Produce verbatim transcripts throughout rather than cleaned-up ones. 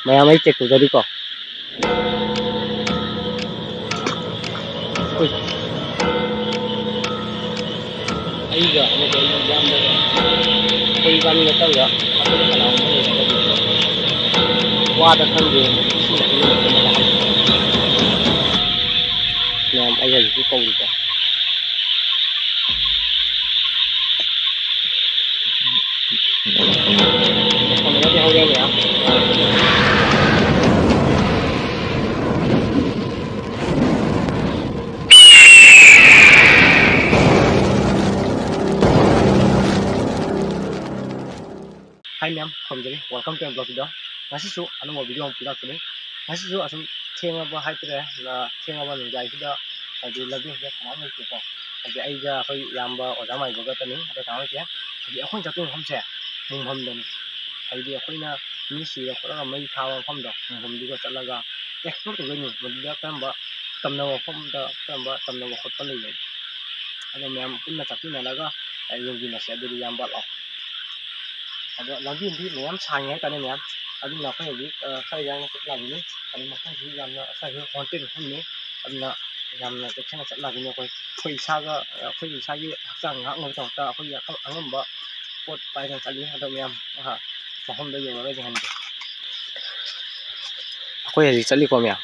ꯃꯌꯥꯝ ꯑꯩ ꯆꯦꯛ ꯇꯧꯖꯔꯤꯀꯣ꯫ ꯍꯣꯏ꯫ ꯑꯩꯒ ꯑꯃꯗꯤ ꯑꯩꯒꯤ ꯏꯌꯥꯝꯕꯒ ꯑꯩꯈꯣꯏ ꯏꯕꯥꯅꯤ ꯅꯠꯇꯕꯗ ꯑꯇꯣꯞꯄ ꯀꯅꯥꯒꯨꯝꯕ ꯂꯩꯔꯒꯗꯤ ꯋꯥꯗ ꯈꯪꯗꯦ, ꯏꯁꯤꯡꯗ ꯈꯪꯗꯦ, ꯃꯌꯥꯝ ꯑꯩ ꯍꯧꯖꯤꯛꯇꯤ ꯀꯧꯔꯤꯀꯣ꯫ Hi ꯃꯌꯥꯝ, ꯈꯨꯔꯨꯝꯖꯔꯤ꯫ Welcome to my vlog video꯫ ꯉꯁꯤꯁꯨ ꯑꯅꯧꯕ video ꯑꯃ ꯄꯨꯔꯛꯄꯅꯤ꯫ ꯉꯁꯤꯁꯨ ꯑꯁꯨꯝ ꯊꯦꯡꯉꯕ ꯍꯥꯏꯇꯥꯔꯦ, ꯅ-, ꯊꯦꯡꯉꯕ ꯅꯨꯡꯗꯥꯡꯁꯤꯗ ꯍꯥꯏꯗꯤ ꯂꯝꯕꯤꯁꯤꯗ ꯀꯅꯥꯝ ꯂꯩꯇꯦꯀꯣ꯫ ꯍꯥꯏꯗꯤ ꯑꯩꯒ ꯑꯩꯈꯣꯏ ꯏꯌꯥꯝꯕ ꯑꯣꯖꯥ ꯃꯥꯏꯕꯒ ꯈꯛꯇꯅꯤ, ꯑꯇꯩ ꯀꯅꯥꯝ ꯂꯩꯇꯦ꯫ ꯍꯥꯏꯗꯤ ꯑꯩꯈꯣꯏꯅ ꯆꯠꯇꯣꯏ ꯃꯐꯝꯁꯦ ꯃꯨꯡꯐꯝꯗꯅꯤ꯫ ꯍꯥꯏꯗꯤ ꯑꯩꯈꯣꯏꯅ ꯃꯤ ꯁꯤꯔ ꯈꯣꯠꯂꯒ ꯃꯩ ꯊꯥꯕ ꯃꯐꯝꯗꯣ, ꯃꯨꯡꯐꯝꯗꯨꯒ ꯆꯠꯂꯒ explore ꯇꯧꯗꯣꯏꯅꯤ꯫ ꯃꯗꯨꯗ ꯀꯔꯝꯕ ꯇꯝꯅꯕ ꯃꯐꯝꯗ ꯀꯔꯝꯕ ꯇꯝꯅꯕ ꯈꯣꯠꯄ ꯂꯩꯒꯦ, ꯑꯗꯣ ꯃꯌꯥꯝ ꯄꯨꯟꯅ ꯆꯠꯃꯤꯟꯅꯔꯒ ꯌꯦꯡꯃꯤꯟꯅꯁꯦ꯫ ꯑꯗꯨꯗꯤ ꯏꯌꯥꯝꯕ ꯂꯥꯛꯑꯣ꯫ ꯑꯗꯣ ꯂꯝꯕꯤꯗꯤ ꯃꯌꯥꯝ ꯁꯥꯡꯉꯤ ꯍꯥꯏꯇꯥꯔꯦ ꯃꯌꯥꯝ꯫ ꯑꯗꯨꯅ ꯑꯩꯈꯣꯏ ꯍꯧꯖꯤꯛ, ꯑ, ꯈꯔ ꯌꯥꯡꯅ ꯆꯠꯂꯝꯃꯤꯅꯤ꯫ ꯑꯗꯨ ꯃꯐꯝꯁꯤ ꯌꯥꯝꯅ ꯈꯔ ꯍꯦꯛ haunted ꯃꯐꯝꯅꯤ꯫ ꯑꯗꯨꯅ ꯌꯥꯝꯅ ꯆꯦꯛꯁꯤꯟꯅ ꯆꯠꯂꯝꯃꯤꯅꯤ꯫ ꯑꯩꯈꯣꯏ, ꯑꯩꯈꯣꯏ ꯏꯁꯥꯒ, ꯑ, ꯑꯩꯈꯣꯏ ꯏꯁꯥꯒꯤ ꯍꯛꯆꯥꯡ ꯉꯥꯛꯅꯕꯒꯤꯗꯃꯛꯇ ꯑꯩꯈꯣꯏꯒꯤ ꯑꯈꯪ-, ꯑꯉꯝꯕ ꯄꯣꯠ ꯄꯥꯏꯗꯅ ꯆꯠꯂꯤ꯫ ꯑꯗꯣ ꯃꯌꯥꯝ, ꯑ, ꯃꯐꯝꯗ ꯌꯧꯔꯒ ꯌꯦꯡꯍꯟꯒꯦ꯫ ꯑꯩꯈꯣꯏ ꯍꯧꯖꯤꯛ ꯆꯠꯂꯤꯀꯣ ꯃꯌꯥꯝ꯫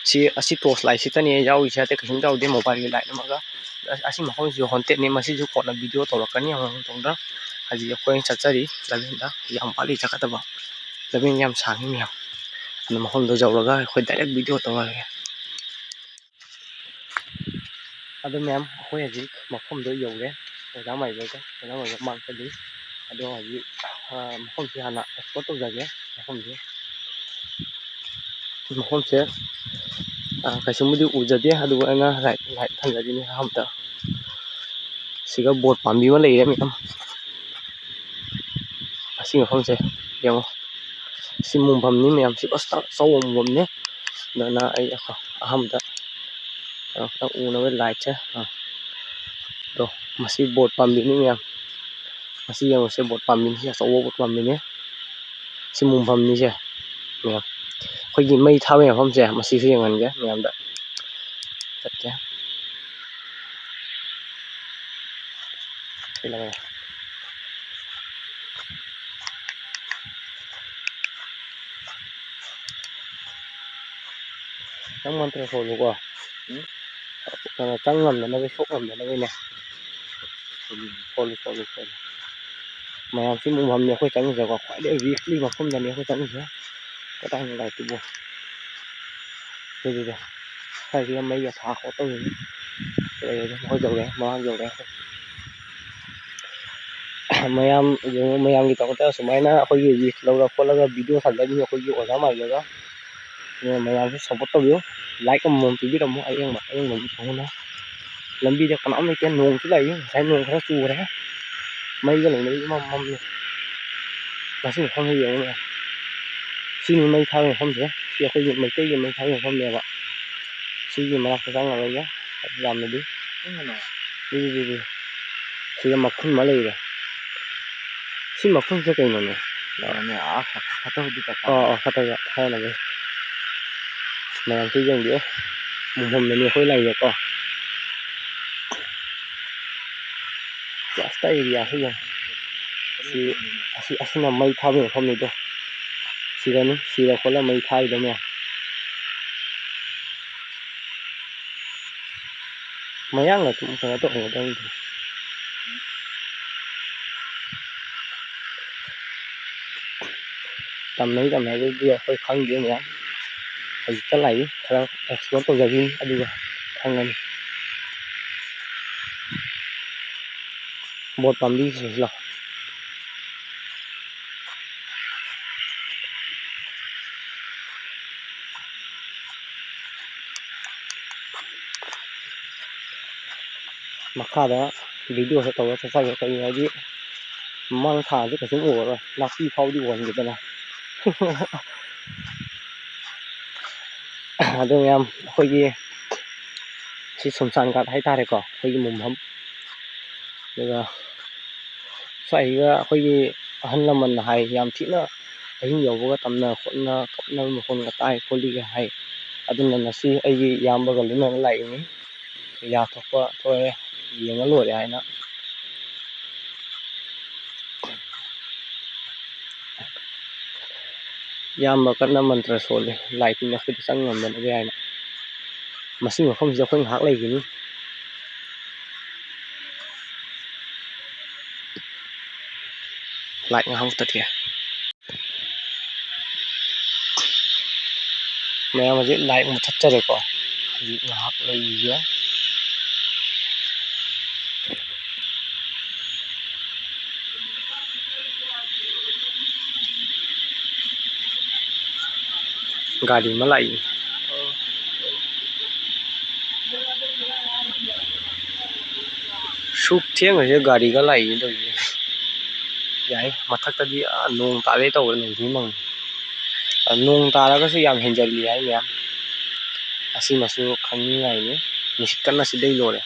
ꯁꯤ, ꯑꯁꯤ torch light ꯁꯤꯇꯅꯤ ꯌꯥꯎꯔꯤꯁꯦ, ꯑꯇꯩ ꯀꯩꯁꯨꯝ ꯌꯥꯎꯗꯦ, mobile ꯒꯤ light ꯑꯃꯒ꯫ ꯑꯁꯤ ꯃꯐꯝꯁꯤꯁꯨ haunted ꯅꯤ, ꯃꯁꯤꯁꯨ ꯀꯣꯟꯅ video ꯇꯧꯔꯛꯀꯅꯤ ꯑꯃꯨꯛ ꯃꯇꯨꯡꯗ꯫ ꯍꯧꯖꯤꯛ ꯑꯩꯈꯣꯏ ꯆꯠꯆꯔꯤ ꯂꯝꯕꯦꯟꯗ, ꯌꯥꯝ ꯋꯥꯠꯂꯤ ꯆꯠꯀꯗꯕ, ꯂꯝꯕꯦꯟ ꯌꯥꯝ ꯁꯥꯡꯉꯤ ꯃꯌꯥꯝ꯫ ꯑꯗꯨ ꯃꯐꯝꯗꯣ ꯌꯧꯔꯒ ꯑꯩꯈꯣꯏ direct video ꯇꯧꯔꯛꯑꯒꯦ꯫ ꯑꯗꯨ ꯃꯌꯥꯝ, ꯑꯩꯈꯣꯏ ꯍꯧꯖꯤꯛ ꯃꯐꯝꯗꯣ ꯌꯧꯔꯦ꯫ ꯑꯣꯖꯥ ꯃꯥꯏꯕꯒ, ꯑꯣꯖꯥ ꯃꯥꯏꯕ ꯃꯃꯥꯡ ꯆꯠꯂꯤ꯫ ꯑꯗꯣ ꯍꯧꯖꯤꯛ, ꯑ, ꯃꯐꯝꯁꯤ ꯍꯥꯟꯅ explore ꯇꯧꯖꯒꯦ꯫ ꯃꯐꯝꯁꯤ, ꯃꯐꯝꯁꯦ, ꯑ, ꯀꯩꯁꯨꯝꯕꯨꯗꯤ ꯎꯖꯗꯦ, ꯑꯗꯨꯕꯨ ꯑꯩꯅ light, light ꯊꯥꯟꯖꯔꯤꯅꯤ ꯑꯍꯥꯟꯕꯗ꯫ ꯁꯤꯒ ꯕꯣꯠ ꯄꯥꯝꯕꯤ ꯑꯃ ꯂꯩꯔꯦ ꯃꯌꯥꯝ꯫ ꯑꯁꯤ ꯃꯐꯝꯁꯦ ꯌꯦꯡꯉꯣ꯫ ꯁꯤ ꯃꯨꯡꯐꯝꯅꯤ ꯃꯌꯥꯝ꯫ ꯁꯤ ꯑꯁ ꯑꯆꯧꯕ ꯃꯨꯡꯐꯝꯅꯤ꯫ ꯑꯗꯨꯅ ꯑꯩ ꯑꯍꯥꯟꯕꯗ ꯀꯩꯅꯣ ꯈꯤꯇꯪ ꯎꯅꯕ light ꯁꯦ꯫ ꯑꯥ꯫ ꯑꯗꯣ ꯃꯁꯤ ꯕꯣꯠ ꯄꯥꯝꯕꯤꯅꯤ ꯃꯌꯥꯝ꯫ ꯃꯁꯤ ꯌꯦꯡꯉꯨꯁꯦ, ꯕꯣꯠ ꯄꯥꯝꯕꯤꯅꯤ꯫ ꯁꯤ ꯑꯆꯧꯕ ꯕꯣꯠ ꯄꯥꯝꯕꯤꯅꯤ꯫ ꯁꯤ ꯃꯨꯡꯐꯝꯅꯤꯁꯦ꯫ ꯃꯌꯥꯝ, ꯑꯩꯈꯣꯏꯒꯤ ꯃꯩ ꯊꯥꯕ ꯃꯐꯝꯁꯦ ꯃꯁꯤꯁꯨ ꯌꯦꯡꯍꯟꯒꯦ ꯃꯌꯥꯝꯗ꯫ ꯆꯠꯀꯦ꯫ ꯅꯪ ꯃꯟꯇ꯭ꯔ ꯁꯣꯜꯂꯨꯀꯣ꯫ ꯎꯝ? ꯀꯩꯅꯣ, ꯆꯪ ꯉꯝꯗꯅꯕ, ꯁꯣꯛ ꯉꯝꯗꯅꯕꯅꯦ꯫ ꯁꯣꯜꯂꯨ, ꯁꯣꯜꯂꯨ, ꯁꯣꯜꯂꯨ꯫ ꯃꯌꯥꯝꯁꯤ ꯃꯨꯛꯐꯝꯅꯦ ꯑꯩꯈꯣꯏ ꯆꯪꯉꯤꯁꯦꯀꯣ꯫ ꯈ꯭ꯋꯥꯏꯗꯒꯤ ꯔꯤꯁꯀꯤ ꯃꯐꯝꯗꯅꯦ ꯑꯩꯈꯣꯏ ꯆꯪꯉꯤꯁꯦ꯫ ꯀꯗꯥꯏꯅꯣ ꯂꯥꯏꯠꯇꯨꯕꯨ? ꯑꯗꯨꯗꯨꯗ ꯁ꯭ꯋꯥꯏꯁꯤꯒ ꯃꯩꯒ ꯊꯥ ꯈꯣꯠ ꯇꯧꯔꯤꯅꯤ꯫ ꯂꯩꯔꯦ, ꯃꯈꯣꯏ ꯌꯧꯔꯦ, ꯃꯃꯥꯡ ꯌꯧꯔꯦ꯫ ꯃꯌꯥꯝ ꯌꯦꯡꯉꯨ, ꯃꯌꯥꯝꯒꯤꯗꯃꯛꯇ ꯁꯨꯃꯥꯏꯅ ꯑꯩꯈꯣꯏꯒꯤ risk ꯂꯧꯔ ꯈꯣꯠꯂꯒ video ꯁꯥꯖꯔꯤ ꯑꯩꯈꯣꯏꯒꯤ ꯑꯣꯖꯥ ꯃꯥꯏꯕꯒ꯫ ꯑꯗꯨꯅ ꯃꯌꯥꯝꯁꯨ support ꯇꯧꯕꯤꯌꯨ, like ꯑꯃꯃꯝ ꯄꯤꯕꯤꯔꯝꯃꯨ꯫ ꯑꯌꯦꯡꯕ, ꯑꯌꯦꯡꯕꯒꯤ ꯀꯥꯡꯕꯨꯅ꯫ ꯂꯝꯕꯤꯗ ꯀꯅꯥꯝ ꯂꯩꯇꯦ, ꯅꯣꯡꯁꯨ ꯂꯥꯛꯏ, ꯉꯁꯥꯏ ꯅꯣꯡ ꯈꯔ ꯆꯨꯈ꯭ꯔꯦ꯫ ꯃꯩꯒ ꯂꯩꯅꯕ ꯏꯃꯝ ꯃꯝꯃꯤ꯫ ꯃꯁꯤ ꯃꯐꯝꯁꯤ ꯌꯦꯡꯉꯨ ꯃꯌꯥꯝ꯫ ꯁꯤꯅꯤ ꯃꯩ ꯊꯥꯕ ꯃꯐꯝꯁꯦ꯫ ꯁꯤ ꯑꯩꯈꯣꯏꯒꯤ ꯃꯩꯇꯩꯒꯤ ꯃꯩ ꯊꯥꯕ ꯃꯐꯝꯅꯦꯕ꯫ ꯁꯤꯒꯤ ꯃꯅꯥꯛꯇ ꯆꯪꯉꯔꯣꯏꯒꯦ ꯌꯥꯝꯅꯗꯤ꯫ ꯏꯪꯉꯅꯦ꯫ ꯁꯤꯗ ꯃꯈꯨꯟ ꯑꯃ ꯂꯩꯔꯦ꯫ ꯁꯤ ꯃꯈꯨꯟꯁꯦ ꯀꯩꯅꯣꯅꯦ? ꯀꯩꯅꯣꯅꯦ, ꯑꯥ, ꯐꯠꯇ ꯍꯥꯎꯊꯤ ꯇꯥꯏ꯫ ꯑꯣ, ꯑꯣ, ꯐꯠꯇ ꯍꯥꯎꯊꯤ ꯊꯥꯅꯕꯩ꯫ ꯃꯌꯥꯝꯁꯨ ꯌꯦꯡꯕꯤꯌꯨ꯫ ꯃꯨꯛꯐꯝꯗꯅꯤ ꯑꯩꯈꯣꯏ ꯂꯩꯔꯤꯁꯦꯀꯣ꯫ Just areaꯁꯤ ꯌꯦꯡꯉꯨ꯫ ꯁꯤ, ꯑꯁꯤ, ꯑꯁꯤꯅ ꯃꯩ ꯊꯥꯕꯒꯤ ꯃꯐꯝꯅꯤꯗꯣ꯫ ꯁꯤꯗꯅꯤ, ꯁꯤꯗ ꯈꯣꯠꯂ ꯃꯩ ꯊꯥꯔꯤꯗꯣ ꯃꯌꯥꯝ꯫ ꯃꯌꯥꯡꯅ ꯑꯗꯨꯝ ꯀꯩꯅꯣ ꯇꯧꯔꯝꯒꯗꯕꯅꯤꯗ꯫ ꯇꯝꯅꯩ ꯇꯝꯅꯗꯦꯗꯤ ꯑꯩꯈꯣꯏ ꯈꯪꯗꯦ ꯃꯌꯥꯝ꯫ ꯍꯧꯖꯤꯛꯇ ꯂꯥꯛꯏ, ꯈꯔ explore ꯇꯧꯖꯈꯤꯅꯤ, ꯑꯗꯨꯒ ꯈꯪꯒꯅꯤ꯫ ꯕꯣꯠ ꯄꯥꯝꯕꯤꯁꯤꯡꯁꯤ ꯂꯥꯎ꯫ ꯃꯈꯥꯗ videoꯁꯦ ꯇꯧꯔ ꯆꯠꯆꯒꯦ꯫ ꯀꯩꯒꯤꯅꯣ ꯍꯥꯏꯗꯤ ꯃꯃꯥꯡ ꯊꯥꯁꯦ ꯀꯩꯁꯨꯝ ꯎꯔꯔꯣꯏ, ꯅꯥꯄꯤ ꯐꯥꯎꯗꯤ ꯎꯍꯟꯈꯤꯗꯅ꯫ ꯑꯗꯨ ꯃꯌꯥꯝ ꯑꯩꯈꯣꯏꯒꯤ ꯁꯤ ꯁꯨꯝꯁꯥꯟ ꯘꯥꯠ ꯍꯥꯏꯇꯥꯔꯦꯀꯣ, ꯑꯩꯈꯣꯏꯒꯤ ꯃꯨꯝꯐꯝ꯫ ꯑꯗꯨꯒ ꯁ꯭ꯋꯥꯏꯁꯤꯒ ꯑꯩꯈꯣꯏꯒꯤ ꯑꯍꯜ ꯂꯃꯟꯅ ꯍꯥꯏ, ꯌꯥꯝ ꯊꯤꯅ ꯑꯍꯤꯡ ꯌꯧꯕꯒ ꯇꯝꯅ ꯈꯣꯠꯅ ꯀꯞꯅꯕ ꯃꯈꯣꯟꯒ ꯇꯥꯏ ꯈꯣꯠꯂꯤꯒ ꯍꯥꯏ꯫ ꯑꯗꯨꯅ ꯉꯁꯤ ꯑꯩꯒꯤ ꯏꯌꯥꯝꯕꯒ ꯂꯣꯏꯅꯅ ꯂꯥꯛꯏꯅꯤ꯫ ꯌꯥꯊꯣꯛꯄ ꯊꯣꯛꯑꯦ, ꯌꯦꯡꯉ ꯂꯣꯏꯔꯦ ꯍꯥꯏꯅ꯫ ꯏꯌꯥꯝꯕ ꯀꯟꯅ ꯃꯟꯇ꯭ꯔ ꯁꯣꯜꯂꯤ, ꯂꯥꯏ ꯇꯤꯟ ꯑꯩꯈꯣꯏꯗ ꯆꯪ ꯉꯝꯗꯅꯕ ꯍꯥꯏꯅ꯫ ꯃꯁꯤꯒꯤ ꯃꯐꯝꯁꯤꯗ ꯑꯩꯈꯣꯏ ꯉꯥꯏꯍꯥꯛ ꯂꯩꯈꯤꯅꯤ꯫ ꯂꯥꯏꯠ ꯉꯥꯏꯍꯥꯛ ꯃꯨꯊꯠꯀꯦ꯫ ꯃꯌꯥꯝ ꯍꯧꯖꯤꯛ ꯂꯥꯏꯠ ꯃꯨꯊꯠꯆꯔꯦꯀꯣ꯫ ꯍꯧꯖꯤꯛ ꯉꯥꯏꯍꯥꯛ ꯂꯩꯈꯤꯒꯦ꯫ ꯒꯥꯔꯤ ꯑꯃ ꯂꯥꯛꯏ꯫ ꯁꯨꯛ ꯊꯦꯡꯉꯁꯦ ꯒꯥꯔꯤꯒ ꯂꯥꯛꯏꯅꯦ ꯇꯧꯔꯤꯁꯦ꯫ ꯌꯥꯏ, ꯃꯊꯛꯇꯗꯤ ꯑꯥ ꯅꯣꯡ ꯇꯥꯗꯣꯏ ꯇꯧꯕ ꯅꯣꯡꯊꯤ ꯃꯪꯉꯤ꯫ ꯑ, ꯅꯣꯡ ꯇꯥꯔꯒꯁꯨ ꯌꯥꯝ ꯍꯦꯟꯖꯜꯂꯤ ꯍꯥꯏ ꯃꯌꯥꯝ꯫ ꯑꯁꯤꯃꯁꯨ ꯈꯪꯅꯤꯡꯉꯥꯏꯅꯤ꯫ ꯅꯨꯡꯁꯤꯠ ꯀꯟꯅ ꯁꯤꯠꯂꯩ ꯂꯣꯏꯔꯦ꯫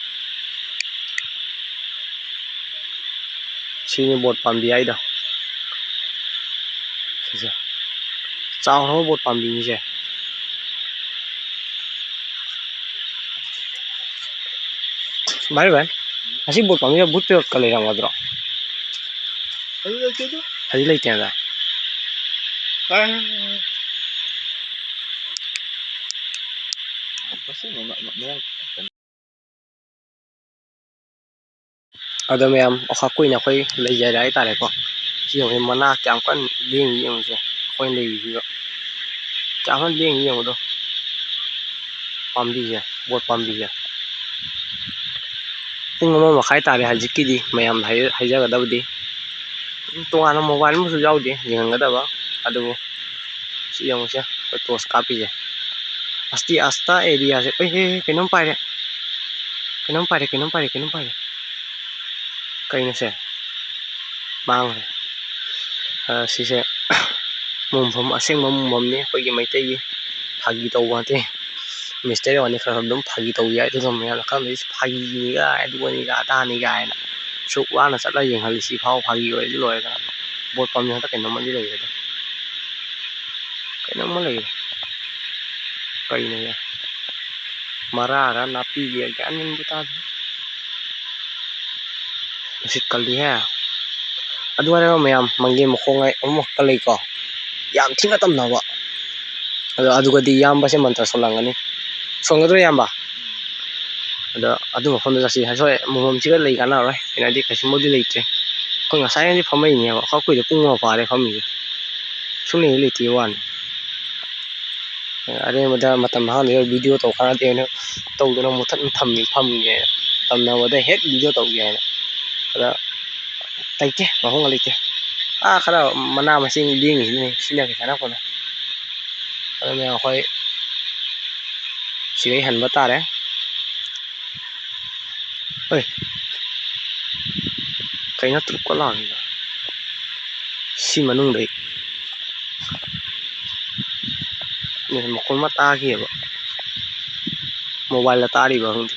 ꯁꯤꯅꯤ ꯕꯣꯠ ꯄꯥꯝꯕꯤ ꯍꯥꯏꯗꯣ꯫ ꯁꯤꯁꯦ꯫ ꯆꯥꯎꯔꯕ ꯕꯣꯠ ꯄꯥꯝꯕꯤꯅꯤꯁꯦ꯫ ꯚꯥꯏ, ꯚꯥꯏ, ꯑꯁꯤ ꯕꯣꯠ ꯄꯥꯝꯕꯤꯁꯦ ꯕꯨꯠ ꯄꯦꯔꯣꯠꯀ ꯂꯩꯔꯝꯒꯗ꯭ꯔꯣ? ꯑꯗꯨ ꯂꯩꯇꯦꯗ꯫ ꯑꯗꯨ ꯂꯩꯇꯦ ꯍꯥꯏꯕ? ꯑꯥ꯫ ꯃꯁꯤ ꯃ-, ꯃ-, ꯃꯌꯥꯡ ꯑꯗꯣ ꯃꯌꯥꯝ, ꯑꯣꯈꯥꯛ ꯀꯨꯏꯅ ꯑꯩꯈꯣꯏ ꯂꯩꯖꯔꯦ ꯍꯥꯏꯇꯥꯔꯦꯀꯣ꯫ ꯁꯤ ꯌꯦꯡꯉꯨꯁꯦ, ꯃꯅꯥ ꯀꯌꯥꯝ ꯀꯟꯅ ꯂꯦꯡꯉꯤ ꯌꯦꯡꯉꯨꯁꯦ, ꯑꯩꯈꯣꯏꯅ ꯂꯩꯔꯤꯁꯤꯒ꯫ ꯀꯌꯥꯝ ꯀꯟꯅ ꯂꯦꯡꯉꯤ ꯌꯦꯡꯉꯨꯗꯣ꯫ ꯄꯥꯝꯕꯤꯁꯦ, ꯕꯣꯠ ꯄꯥꯝꯕꯤꯁꯦ꯫ ꯄꯨꯡ ꯑꯃ ꯃꯈꯥꯏ ꯇꯥꯔꯦ ꯍꯧꯖꯤꯛꯀꯤꯗꯤ, ꯃꯌꯥꯝꯗ ꯍꯥꯏ-, ꯍꯥꯏꯖꯒꯗꯕꯗꯤ꯫ ꯇꯣꯉꯥꯟꯅ ꯃꯣꯕꯥꯏꯜ ꯑꯃꯁꯨ ꯌꯥꯎꯗꯦ ꯌꯦꯡꯍꯟꯒꯗꯕ, ꯑꯗꯨꯕꯨ ꯁꯤ ꯌꯦꯡꯉꯨꯁꯦ, ꯑꯩꯈꯣꯏ ꯇꯣꯔꯆ ꯀꯥꯞꯄꯤꯁꯦ꯫ ꯑꯁꯇꯤ ꯑꯁꯇꯥ ꯑꯦꯔꯤꯌꯥꯁꯦ, ꯑꯦ, ꯑꯦ, ꯑꯦ, ꯀꯩꯅꯣꯝ ꯄꯥꯏꯔꯦ꯫ ꯀꯩꯅꯣꯝ ꯄꯥꯏꯔꯦ, ꯀꯩꯅꯣꯝ ꯄꯥꯏꯔꯦ, ꯀꯩꯅꯣꯝ ꯄꯥꯏꯔꯦ꯫ ꯀꯩꯅꯣꯁꯦ? ꯃꯥꯡꯈ꯭ꯔꯦ꯫ ꯑ, ꯁꯤꯁꯦ ꯃꯨꯡꯐꯝ, ꯑꯁꯦꯡꯕ ꯃꯨꯡꯐꯝꯅꯤ ꯑꯩꯈꯣꯏꯒꯤ ꯃꯩꯇꯩꯒꯤ꯫ ꯐꯥꯒꯤ ꯇꯧꯕ ꯅꯠꯇꯦ꯫ ꯃꯤꯁꯇꯔ ꯋꯥꯅꯤ ꯈꯔ ꯈꯔ ꯑꯗꯨꯝ ꯐꯥꯒꯤ ꯇꯧꯕ ꯌꯥꯏ꯫ ꯑꯗꯨꯒ ꯃꯌꯥꯝꯅ ꯈꯪꯗꯣꯏꯁꯦ ꯐꯥꯒꯤꯅꯤꯒ, ꯑꯗꯨꯅꯤꯒ, ꯑꯗꯥꯅꯤꯒ ꯍꯥꯏꯅ꯫ ꯁꯨꯛ ꯋꯥꯅ ꯆꯠꯂ ꯌꯦꯡꯍꯜꯂꯤ꯫ ꯁꯤ ꯐꯥꯎ ꯐꯥꯒꯤ ꯑꯣꯏꯔꯗꯤ ꯂꯣꯏꯔꯦꯗꯅ꯫ ꯕꯣꯠ ꯄꯥꯝꯕꯤ ꯍꯟꯗꯛ ꯀꯩꯅꯣꯝꯃꯗꯤ ꯂꯩꯔꯦꯗ꯫ ꯀꯩꯅꯣꯝꯃ ꯂꯩꯔꯦ꯫ ꯀꯩꯅꯣ ꯍꯦ? ꯃꯔꯥꯔ ꯅꯥꯄꯤꯒꯤ ꯒ꯭ꯌꯥꯟ ꯃꯦꯟꯕꯨ ꯇꯥꯗꯦ꯫ ꯅꯨꯡꯁꯤꯠ ꯀꯜꯂꯤꯍꯦ꯫ ꯑꯗꯨ ꯍꯥꯏꯔꯒ ꯃꯌꯥꯝ, ꯃꯪꯒꯦ ꯃꯈꯣꯡ ꯍꯥꯏ ꯑꯃꯈꯛꯀ ꯂꯩꯀꯣ, ꯌꯥꯝ ꯊꯤꯅ ꯇꯝꯅꯕ꯫ ꯑꯗꯣ ꯑꯗꯨꯒꯗꯤ ꯏꯌꯥꯝꯕꯁꯦ ꯃꯟꯇ꯭ꯔ ꯁꯣꯜꯂꯝꯒꯅꯤ꯫ ꯁꯣꯟꯒꯗ꯭ꯔꯣ ꯏꯌꯥꯝꯕ? ꯑꯗꯣ ꯑꯗꯨ ꯃꯐꯝꯗ ꯆꯠꯁꯤ꯫ ꯍꯣꯏ, ꯑꯃꯃꯝꯁꯤꯒ ꯂꯩ ꯀꯥꯟꯅꯔꯣꯏ, ꯀꯩꯅꯣꯗꯤ ꯀꯩꯁꯨꯝꯕꯨꯗꯤ ꯂꯩꯇ꯭ꯔꯦ꯫ ꯑꯩꯈꯣꯏ ꯉꯁꯥꯏ ꯍꯥꯏꯗꯤ ꯐꯝꯃꯛꯏꯅꯦꯕ, ꯑꯩꯈꯣꯏ ꯀꯨꯏꯔꯦ, ꯄꯨꯡ ꯑꯃ ꯐꯥꯔꯦ ꯐꯝꯃꯤꯁꯦ꯫ ꯁꯨꯡꯂꯩ ꯍꯦꯛ ꯂꯩꯇꯦ ꯋꯥꯅꯤ꯫ ꯑꯔꯦꯝꯕꯗ ꯃꯇꯝ ꯃꯥꯡꯍꯟꯗꯣꯏ ꯚꯤꯗꯤꯑꯣ ꯇꯧ ꯀꯥꯟꯅꯗꯦꯅ ꯇꯧꯗꯅ ꯃꯨꯊꯠꯅ ꯊꯝꯃꯤ, ꯐꯝꯒꯦꯅ꯫ ꯇꯝꯅꯕꯗ ꯍꯦꯛ ꯚꯤꯗꯤꯑꯣ ꯇꯧꯒꯦ ꯍꯥꯏꯅ꯫ ꯑꯗ ꯂꯩꯇꯦ, ꯃꯐꯝꯒ ꯂꯩꯇꯦ꯫ ꯑꯥ, ꯈꯔ ꯃꯅꯥ ꯃꯁꯤꯡ ꯂꯦꯡꯉꯤꯁꯤꯅꯤ, ꯁꯤꯅ ꯀꯩ ꯀꯥꯟꯅꯄꯣꯠꯅꯣ꯫ ꯑꯗꯨꯅ ꯑꯩꯈꯣꯏ ꯁꯤꯗꯩ ꯍꯟꯕ ꯇꯥꯔꯦ꯫ ꯍꯣꯏ, ꯀꯩꯅꯣ ꯇ꯭ꯔꯨꯛꯀ ꯂꯥꯎꯔꯤꯗꯣ? ꯁꯤ ꯃꯅꯨꯡꯗꯩ꯫ ꯃꯈꯣꯟ ꯑꯃ ꯇꯥꯈꯤꯑꯕ꯫ ꯃꯣꯕꯥꯏꯜꯗ ꯇꯥꯔꯤꯕ ꯈꯪꯗꯦ꯫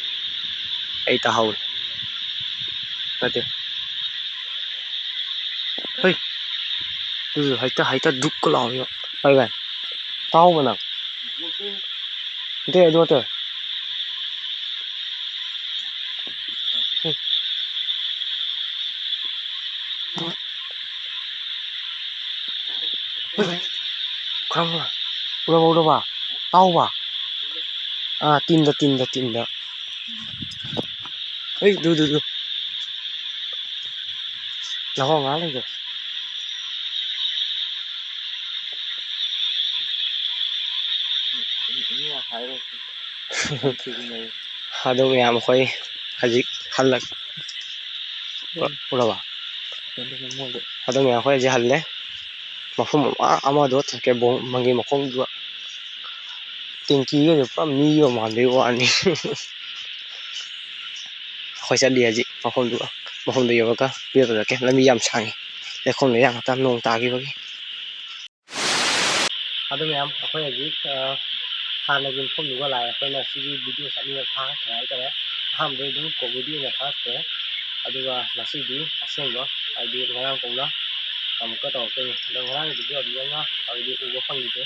ꯑꯩ ꯇꯥꯍꯧꯔꯦ꯫ ꯅꯠꯇꯦ꯫ ꯍꯩ! ꯑꯗꯨꯁꯨ ꯍꯩꯇ, ꯍꯩꯇ ꯗꯨꯛꯀ ꯂꯥꯎꯔꯤꯕ꯫ ꯚꯥꯏ, ꯚꯥꯏ, ꯇꯥꯍꯧꯕ ꯅꯪ? ꯅꯠꯇꯦ, ꯑꯗꯨ ꯅꯠꯇꯦ꯫ ꯍꯩ꯫ ꯍꯩ, ꯍꯩ꯫ ꯈꯪꯕ꯭ꯔꯥ? ꯎꯔꯕ, ꯎꯔꯕ? ꯇꯥꯍꯧꯕ? ꯑꯥ, ꯇꯤꯟꯗ, ꯇꯤꯟꯗ, ꯇꯤꯟꯗ꯫ ꯍꯩ, ꯗꯨ, ꯗꯨ, ꯗꯨ꯫ ꯂꯧꯍꯣꯡ ꯉꯥꯏ ꯂꯩꯈ꯭ꯔꯦ꯫ ꯑꯗꯨ ꯃꯌꯥꯝ ꯑꯩꯈꯣꯏ ꯍꯧꯖꯤꯛ ꯍꯜꯂꯛ-, ꯎꯔꯕ? ꯑꯗꯨ ꯃꯌꯥꯝ ꯑꯩꯈꯣꯏ ꯍꯧꯖꯤꯛ ꯍꯜꯂꯦ꯫ ꯃꯐꯝ ꯑꯃ, ꯑꯃꯗꯣ ꯆꯠꯀꯦ, ꯕꯣ-, ꯃꯪꯒꯤ ꯃꯈꯣꯡꯗꯨꯗ꯫ ꯇꯦꯡꯀꯤꯒꯁꯦ ꯄꯨꯔꯥ ꯃꯤꯒ ꯃꯥꯟꯕꯩ ꯋꯥꯅꯤ꯫ ꯑꯩꯈꯣꯏ ꯆꯠꯂꯤ ꯍꯧꯖꯤꯛ ꯃꯐꯝꯗꯨ, ꯃꯐꯝꯗꯨ ꯌꯧꯔꯒ ꯚꯤꯗꯤꯑꯣ ꯇꯧꯖꯔꯛꯀꯦ꯫ ꯂꯝꯕꯤ ꯌꯥꯝ ꯁꯥꯡꯉꯤ, ꯂꯩꯈꯣꯝ ꯂꯩꯅꯥꯡ ꯉꯥꯛꯇ ꯅꯣꯡ ꯇꯥꯈꯤꯕꯒꯤ꯫ ꯑꯗꯨ ꯃꯌꯥꯝ, ꯑꯩꯈꯣꯏ ꯍꯧꯖꯤꯛ, ꯑ, ꯍꯥꯟꯅꯒꯤ ꯃꯐꯝꯗꯨꯒ ꯂꯥꯛꯑꯦ꯫ ꯑꯩꯈꯣꯏꯅ ꯁꯤꯒꯤ ꯚꯤꯗꯤꯑꯣꯁꯦ ꯑꯅꯤꯔꯛ ꯊꯥꯈ꯭ꯔꯦ ꯍꯥꯏꯇꯥꯔꯦ꯫ ꯑꯍꯥꯟꯕꯗꯤ ꯑꯗꯨꯝ ꯀꯣꯃꯦꯗꯤ ꯑꯣꯏꯅ ꯊꯥꯈ꯭ꯔꯦ, ꯑꯗꯨꯒ ꯉꯁꯤꯗꯤ ꯑꯁꯦꯡꯕ, ꯍꯥꯏꯗꯤ ꯉꯔꯥꯡ ꯀꯧꯅ ꯑꯃꯨꯛꯀ ꯇꯧꯔꯛꯇꯣꯏꯅꯤ꯫ ꯑꯗꯣ ꯉꯔꯥꯡꯒꯤ ꯚꯤꯗꯤꯑꯣ ꯑꯗꯨꯗꯤ ꯑꯩꯅ ꯍꯥꯏꯗꯤ ꯎꯕ ꯐꯪꯈꯤꯗꯦ꯫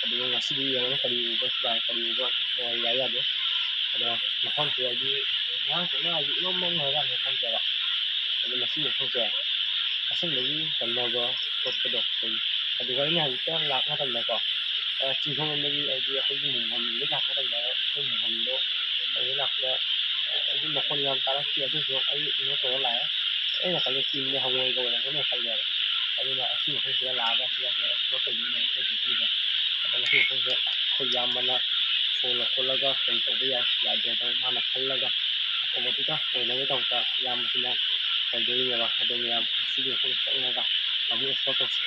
ꯑꯗꯨꯒ ꯉꯁꯤꯗꯤ ꯌꯦꯡꯉꯅꯤ ꯀꯔꯤ ꯎꯕ ꯌꯥꯏ, ꯀꯔꯤ ꯎꯕ, ꯑ, ꯌꯥꯏ ꯌꯥꯗꯦ꯫ ꯑꯗꯣ ꯃꯐꯝꯁꯦ ꯍꯥꯏꯗꯤ ꯑꯉꯥꯡꯈꯩꯅ ꯍꯥꯏꯗꯤ ꯏꯃꯝ ꯃꯝ ꯍꯥꯏꯔꯀꯥꯟꯗ ꯈꯪꯗꯦꯕ꯫ ꯑꯗꯣ ꯃꯁꯤ ꯃꯐꯝꯁꯦ ꯑꯁꯦꯡꯕꯒꯤ ꯀꯩꯅꯣꯗꯣ ꯈꯣꯠꯄꯗꯣ ꯑꯩꯈꯣꯏ ꯑꯗꯨꯒ ꯑꯩꯅ ꯍꯧꯖꯤꯛꯇ ꯂꯥꯛꯄ ꯃꯇꯝꯗꯀꯣ, ꯑ, ꯆꯤꯡꯈꯣꯡ ꯂꯣꯝꯗꯒꯤ ꯍꯥꯏꯗꯤ ꯑꯩꯈꯣꯏꯒꯤ ꯃꯨꯡꯐꯝ ꯂꯣꯝꯗꯒꯤ ꯂꯥꯛꯄ ꯃꯇꯝꯗ ꯑꯩꯈꯣꯏ ꯃꯨꯡꯐꯝꯗꯣ ꯑꯗꯨꯗ ꯂꯥꯛꯄꯗ, ꯑ, ꯑꯩꯗꯤ ꯃꯈꯣꯟ ꯌꯥꯝ ꯇꯥꯔꯛꯇꯦ꯫ ꯑꯗꯨꯁꯨ ꯑꯩ ꯀꯩꯅꯣ ꯇꯧꯔ ꯂꯥꯛꯑꯦ꯫ ꯑꯩꯅ ꯈꯜꯂꯦ ꯆꯤꯡꯗ ꯍꯪꯉꯣꯏꯒ ꯑꯣꯏꯔꯝꯒꯅꯤ ꯈꯜꯂꯦꯕ꯫ ꯑꯗꯨꯅ ꯑꯁꯤ ꯃꯐꯝꯁꯤꯗ ꯂꯥꯛꯑꯒ ꯁꯤꯗ explore ꯇꯧꯗꯣꯏꯅꯦ ꯑꯩꯈꯣꯏ ꯄꯨꯈ꯭ꯔꯤꯁꯦ꯫ ꯑꯗꯣ ꯃꯁꯤ ꯃꯐꯝꯁꯦ ꯑꯩꯈꯣꯏ ꯏꯌꯥꯝꯕꯅ ꯐꯣꯟ ꯂꯧꯈꯠꯂꯒ ꯀꯔꯤ ꯇꯧꯕ ꯌꯥꯏ ꯌꯥꯗꯦ ꯑꯗꯣ ꯃꯥꯅ ꯈꯜꯂꯒ ꯑꯐꯕꯗꯨꯗ ꯑꯣꯏꯅꯕꯒꯤꯗꯃꯛꯇ ꯏꯌꯥꯝꯕꯁꯤꯅ ꯇꯧꯗꯣꯏꯅꯦꯕ꯫ ꯑꯗꯣ ꯃꯌꯥꯝ ꯃꯁꯤꯒꯤ ꯃꯐꯝ ꯆꯠꯂꯒ ꯑꯃꯨꯛ explore ꯇꯧꯁꯤ꯫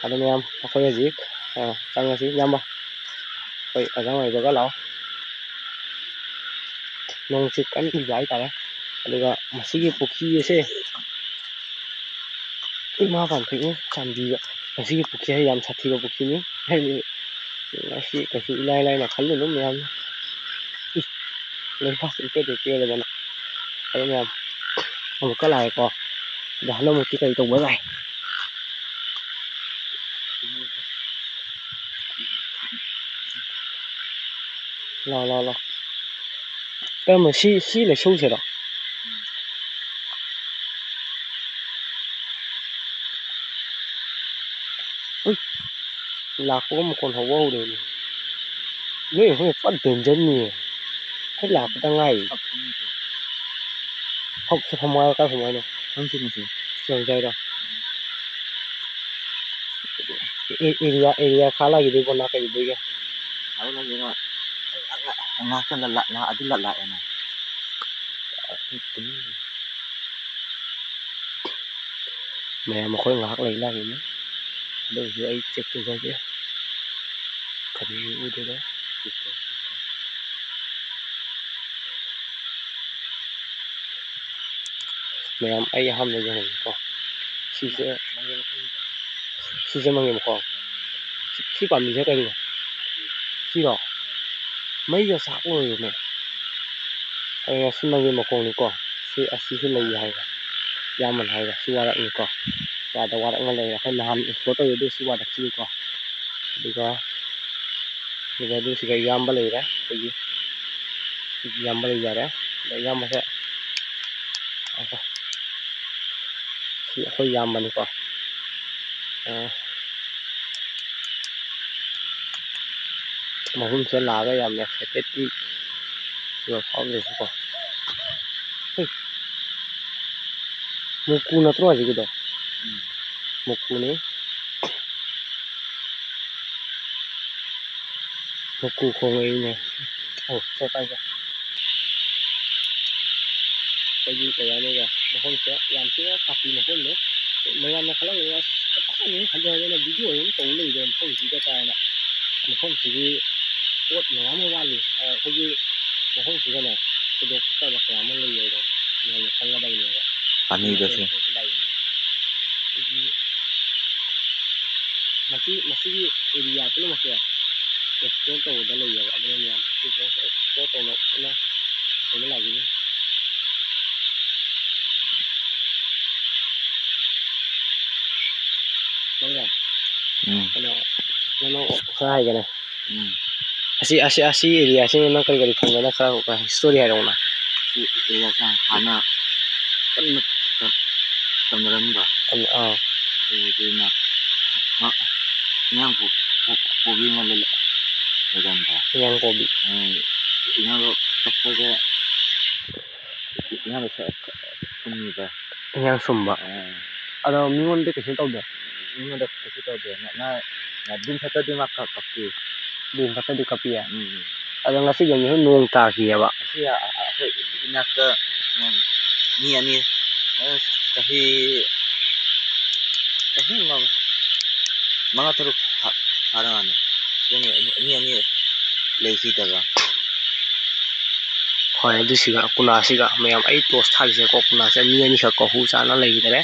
ꯑꯗꯣ ꯃꯌꯥꯝ ꯑꯩꯈꯣꯏ ꯍꯧꯖꯤꯛ, ꯑ, ꯆꯪꯉꯁꯤ꯫ ꯏꯌꯥꯝꯕ, ꯑꯩꯈꯣꯏ ꯑꯉꯥꯡ ꯑꯣꯏꯕꯒ ꯂꯥꯛꯑꯣ꯫ ꯅꯣꯡꯁꯦ ꯀꯟꯅ ꯆꯨꯕ ꯍꯥꯏꯇꯥꯔꯦ꯫ ꯑꯗꯨꯒ ꯃꯁꯤꯒꯤ ꯄꯨꯈ꯭ꯔꯤ ꯑꯁꯦ ꯏꯃꯥ ꯄꯥꯟꯊꯣꯏꯅ ꯆꯥꯟꯕꯤꯕ ꯃꯁꯤꯒꯤ ꯄꯨꯈ꯭ꯔꯤ ꯍꯥꯏ ꯌꯥꯝ ꯁꯥꯊꯤꯕ ꯄꯨꯈ꯭ꯔꯤꯅꯤ꯫ ꯍꯥꯏꯗꯤ ꯃꯁꯤ ꯀꯩꯁꯨ ꯏꯂꯥꯏ ꯂꯥꯏꯅ ꯈꯜꯂꯨꯅꯨ ꯃꯌꯥꯝꯅ꯫ ꯏ, ꯂꯩꯕꯥꯛ ꯏꯄꯦꯠ ꯏꯄꯦꯠꯂꯗꯅ꯫ ꯑꯗꯣ ꯃꯌꯥꯝ ꯑꯃꯨꯛꯀ ꯂꯥꯛꯑꯦꯀꯣ꯫ ꯑꯗꯣ ꯍꯟꯗꯛꯃꯨꯛꯇꯤ ꯀꯔꯤ ꯇꯧꯕ ꯂꯥꯛꯑꯦ? ꯂꯥꯎ, ꯂꯥꯎ, ꯂꯥꯎ꯫ ꯀꯔꯝꯕ, ꯁꯤ, ꯁꯤ ꯂꯩꯁꯧꯁꯤꯔꯣ? ꯎꯏ, ꯂꯥꯛꯄꯒ ꯃꯈꯣꯟ ꯍꯧꯕ ꯍꯧꯔꯦꯅꯦ꯫ ꯅꯣꯏ ꯍꯣꯏ ꯄꯨꯔꯥ danger ꯅꯤꯌꯦ꯫ ꯑꯩ ꯂꯥꯛꯄꯗ ꯉꯥꯏꯔꯤ꯫ ꯍꯧ-, ꯁꯤ ꯐꯝꯃꯣ ꯍꯥꯏꯔꯣ, ꯀꯥꯏ ꯐꯝꯃꯣ ꯍꯥꯏꯅꯣ? ꯈꯪꯗꯦ ꯃꯁꯤ꯫ ꯁꯤ ꯑꯣꯏꯅ ꯆꯥꯏꯔꯣ? ꯑꯦ-, area, area ꯈꯥ ꯂꯥꯛꯈꯤꯗꯣꯏꯕꯣ ꯅꯥ ꯀꯩꯗꯧꯗꯣꯏꯒꯦ? ꯈꯥ ꯂꯥꯛꯈꯤꯗꯣꯏꯅꯣ? ꯉꯥꯛꯇꯪ ꯂ-, ꯂ-, ꯂꯥꯛꯑꯗꯤ ꯂ-, ꯂꯥꯛꯑꯦꯅꯦ꯫ ꯃꯌꯥꯝ ꯃꯈꯣꯏ ꯉꯥꯏꯍꯥꯛ ꯂꯩ ꯂꯥꯛꯏꯅꯤ꯫ ꯑꯗꯨ ꯑꯣꯏꯔꯁꯨ ꯑꯩ check ꯇꯧꯖꯒꯦ꯫ ꯀꯔꯤ ꯎꯗꯣꯏꯅꯣ? ꯃꯌꯥꯝ, ꯑꯩ ꯑꯍꯥꯟꯕ ꯌꯦꯡꯍꯟꯒꯦꯀꯣ꯫ ꯁꯤꯁꯦ, ꯁꯤꯁꯦ ꯃꯪꯒꯦ ꯃꯈꯣꯡ꯫ ꯁꯤ, ꯁꯤ ꯄꯥꯝꯕꯤꯁꯦ ꯀꯩꯅꯣ? ꯁꯤꯔꯣ? ꯃꯩꯒ ꯆꯥꯛ ꯂꯣꯏꯔꯦꯅꯦ꯫ ꯑꯩ ꯉꯁꯤ ꯃꯪꯒꯦ ꯃꯈꯣꯡꯅꯤꯀꯣ꯫ ꯁꯤ, ꯑꯁꯤꯁꯨ ꯂꯩ ꯍꯥꯏꯕ꯫ ꯌꯥꯝꯃꯟ ꯍꯥꯏꯕ꯫ ꯁꯤ ꯋꯥꯔꯛꯅꯤꯀꯣ꯫ ꯋꯥꯗ ꯋꯥꯔꯛꯅ ꯂꯩꯔꯦ꯫ ꯑꯩꯈꯣꯏ ꯅꯍꯥꯟ ꯑꯦꯛꯁꯄ꯭ꯂꯣꯔ ꯇꯧꯔꯤꯗꯨ ꯁꯤ ꯋꯥꯗꯛꯁꯤꯅꯤꯀꯣ꯫ ꯑꯗꯨꯒ ꯁꯤꯗ ꯑꯗꯨ ꯁꯤꯒ ꯏꯌꯥꯝꯕ ꯂꯩꯔꯦ꯫ ꯑꯩꯈꯣꯏꯒꯤ ꯏꯌꯥꯝꯕ ꯂꯩꯖꯔꯦ꯫ ꯑꯗ ꯏꯌꯥꯝꯕꯁꯦ, ꯉꯥꯏꯈꯣ꯫ ꯁꯤ ꯑꯩꯈꯣꯏ ꯏꯌꯥꯝꯕꯅꯤꯀꯣ꯫ ꯑ, ꯃꯐꯝꯁꯤꯗ ꯂꯥꯛꯑꯒ ꯌꯥꯝꯅ ꯑꯦꯛꯁꯥꯏꯇꯦꯠꯇꯤ ꯐꯥꯎꯗ꯭ꯔꯁꯨꯀꯣ꯫ ꯍꯩ, ꯃꯨꯀꯨ ꯅꯠꯇ꯭ꯔꯣ ꯍꯧꯖꯤꯛꯀꯤꯗꯣ? ꯎꯝ꯫ ꯃꯨꯀꯨꯅꯤ꯫ ꯃꯨꯀꯨ ꯈꯣꯡꯉꯛꯏꯅꯦ꯫ ꯑꯣ, ꯁꯦ, ꯄꯥꯏꯁꯦ꯫ ꯑꯩꯈꯣꯏꯒꯤ ꯀꯩ ꯍꯥꯏꯅꯤꯒ, ꯃꯐꯝꯁꯦ ꯌꯥꯝ ꯊꯤꯅ ꯁꯥꯊꯤ ꯃꯐꯝꯅꯤ꯫ ꯃꯌꯥꯝꯅ ꯈꯜꯂꯝꯒꯅꯤ, "ꯑꯁ, ꯀꯗꯥꯏꯗꯒꯤ ꯍꯟꯖꯤꯟ ꯍꯟꯖꯤꯟꯅ ꯚꯤꯗꯤꯑꯣ ꯑꯗꯨꯝ ꯇꯧ ꯂꯩꯕ ꯃꯐꯝꯁꯤꯗ" ꯀꯥꯏꯅ꯫ ꯃꯐꯝꯁꯤꯗꯤ ꯄꯣꯠ ꯃꯌꯥꯝ ꯑꯃ ꯋꯥꯠꯂꯤ꯫ ꯑ, ꯑꯩꯈꯣꯏꯒꯤ ꯃꯐꯝꯁꯤꯗꯅꯦ, ꯊꯣꯏꯗꯣꯛ ꯐꯠꯇꯕ ꯀꯌꯥ ꯑꯃ ꯂꯩꯌꯦꯕ꯫ ꯃꯌꯥꯝꯅ ꯈꯪꯒꯗꯕꯅꯦꯕ꯫ ꯄꯥꯅꯤꯗꯁꯨ꯫ ꯑꯩꯈꯣꯏꯒꯤ ꯃꯁꯤ, ꯃꯁꯤꯒꯤ ꯑꯦꯔꯤꯌꯥ ꯄꯨꯝꯅꯃꯛꯁꯦ ꯑꯦꯛꯁꯄ꯭ꯂꯣꯔ ꯇꯧꯕꯗ ꯂꯩꯌꯦꯕ꯫ ꯑꯗꯨꯅ ꯃꯌꯥꯝ ꯑꯦꯛꯁꯄ꯭ꯂꯣꯔ ꯇꯧꯅ ꯀꯟꯅ ꯐꯖꯅ ꯂꯥꯛꯏꯅꯤ꯫ ꯅꯪꯅ ꯎꯝ꯫ ꯀꯩꯅꯣ, ꯅꯪꯅ ꯈꯔ ꯍꯥꯏꯒꯦꯅꯦ꯫ ꯎꯝ꯫ ꯑꯁꯤ, ꯑꯁꯤ, ꯑꯁꯤ ꯑꯦꯔꯤꯌꯥꯁꯤ ꯅꯪ ꯀꯔꯤ ꯀꯔꯤ ꯈꯪꯕꯅ ꯈꯔ ꯍꯤꯁꯇꯣꯔꯤ ꯍꯥꯏꯔꯛꯎꯅ꯫ ꯁꯤ ꯑꯦꯔꯤꯌꯥꯁꯦ ꯍꯥꯟꯅ ꯀꯟꯅ ꯇ-, ꯇꯝꯅꯔꯝꯕ꯫ ꯑꯥ꯫ ꯑꯗꯨꯅ ꯃ-, ꯏꯟꯖꯥꯡ ꯀꯣ-, ꯀꯣ-, ꯀꯣꯕꯤ ꯑꯃ ꯂꯩ-, ꯂꯩꯔꯝꯕ꯫ ꯏꯟꯖꯥꯡ ꯀꯣꯕꯤ꯫ ꯑ, ꯏꯟꯖꯥꯡꯗꯣ ꯀꯛꯄꯁꯦ ꯏꯟꯖꯥꯡꯗꯣ ꯁ-, ꯁ-, ꯁꯨꯝꯕ꯫ ꯏꯟꯖꯥꯡ ꯁꯨꯝꯕ꯫ ꯑ꯫ ꯑꯗꯣ ꯃꯤꯉꯣꯟꯗꯗꯤ ꯀꯩꯁꯨ ꯇꯧꯗꯦ? ꯃꯤꯉꯣꯟꯗ ꯀꯩꯁꯨ ꯇꯧꯗꯦ꯫ ꯉ-, ꯉ-, ꯉ-, ꯗꯤꯟ ꯁꯠꯇꯗꯤ ꯃꯥ ꯀꯛ-, ꯀꯛꯄꯤ꯫ ꯗꯤꯟ ꯁꯠꯇꯗꯤ ꯀꯛꯄꯤꯌꯦ? ꯎꯝ, ꯎꯝ꯫ ꯑꯗꯣ ꯉꯁꯤꯒꯤ ꯅꯨꯃꯤꯠꯁꯨ ꯅꯣꯡ ꯇꯥꯈꯤꯑꯕ? ꯉꯁꯤ ꯑ-, ꯑ-, ꯑꯩꯈꯣꯏ ꯏꯅꯥꯛꯇ, ꯎꯝ, ꯃꯤ ꯑꯅꯤ, ꯑ, ꯆꯍꯤ, ꯆꯍꯤ ꯃ-, ꯃꯉꯥ ꯇꯔꯨꯛ ꯐꯥ-, ꯐꯥꯔꯝꯃꯅꯤ꯫ ꯁꯤꯗ ꯃꯤ, ꯃꯤ ꯑꯅꯤ ꯂꯩꯈꯤꯗꯕ꯫ ꯍꯣꯏ, ꯑꯗꯨꯁꯤꯒ ꯀꯨꯅꯥꯁꯤꯒ ꯃꯌꯥꯝ ꯑꯩ ꯇꯣꯁ ꯊꯥꯒꯤꯁꯦꯀꯣ, ꯀꯨꯅꯥꯁꯦ ꯃꯤ ꯑꯅꯤꯈꯛ ꯀꯣ ꯍꯨ ꯆꯥꯅ ꯂꯩꯈꯤꯗꯔꯦ꯫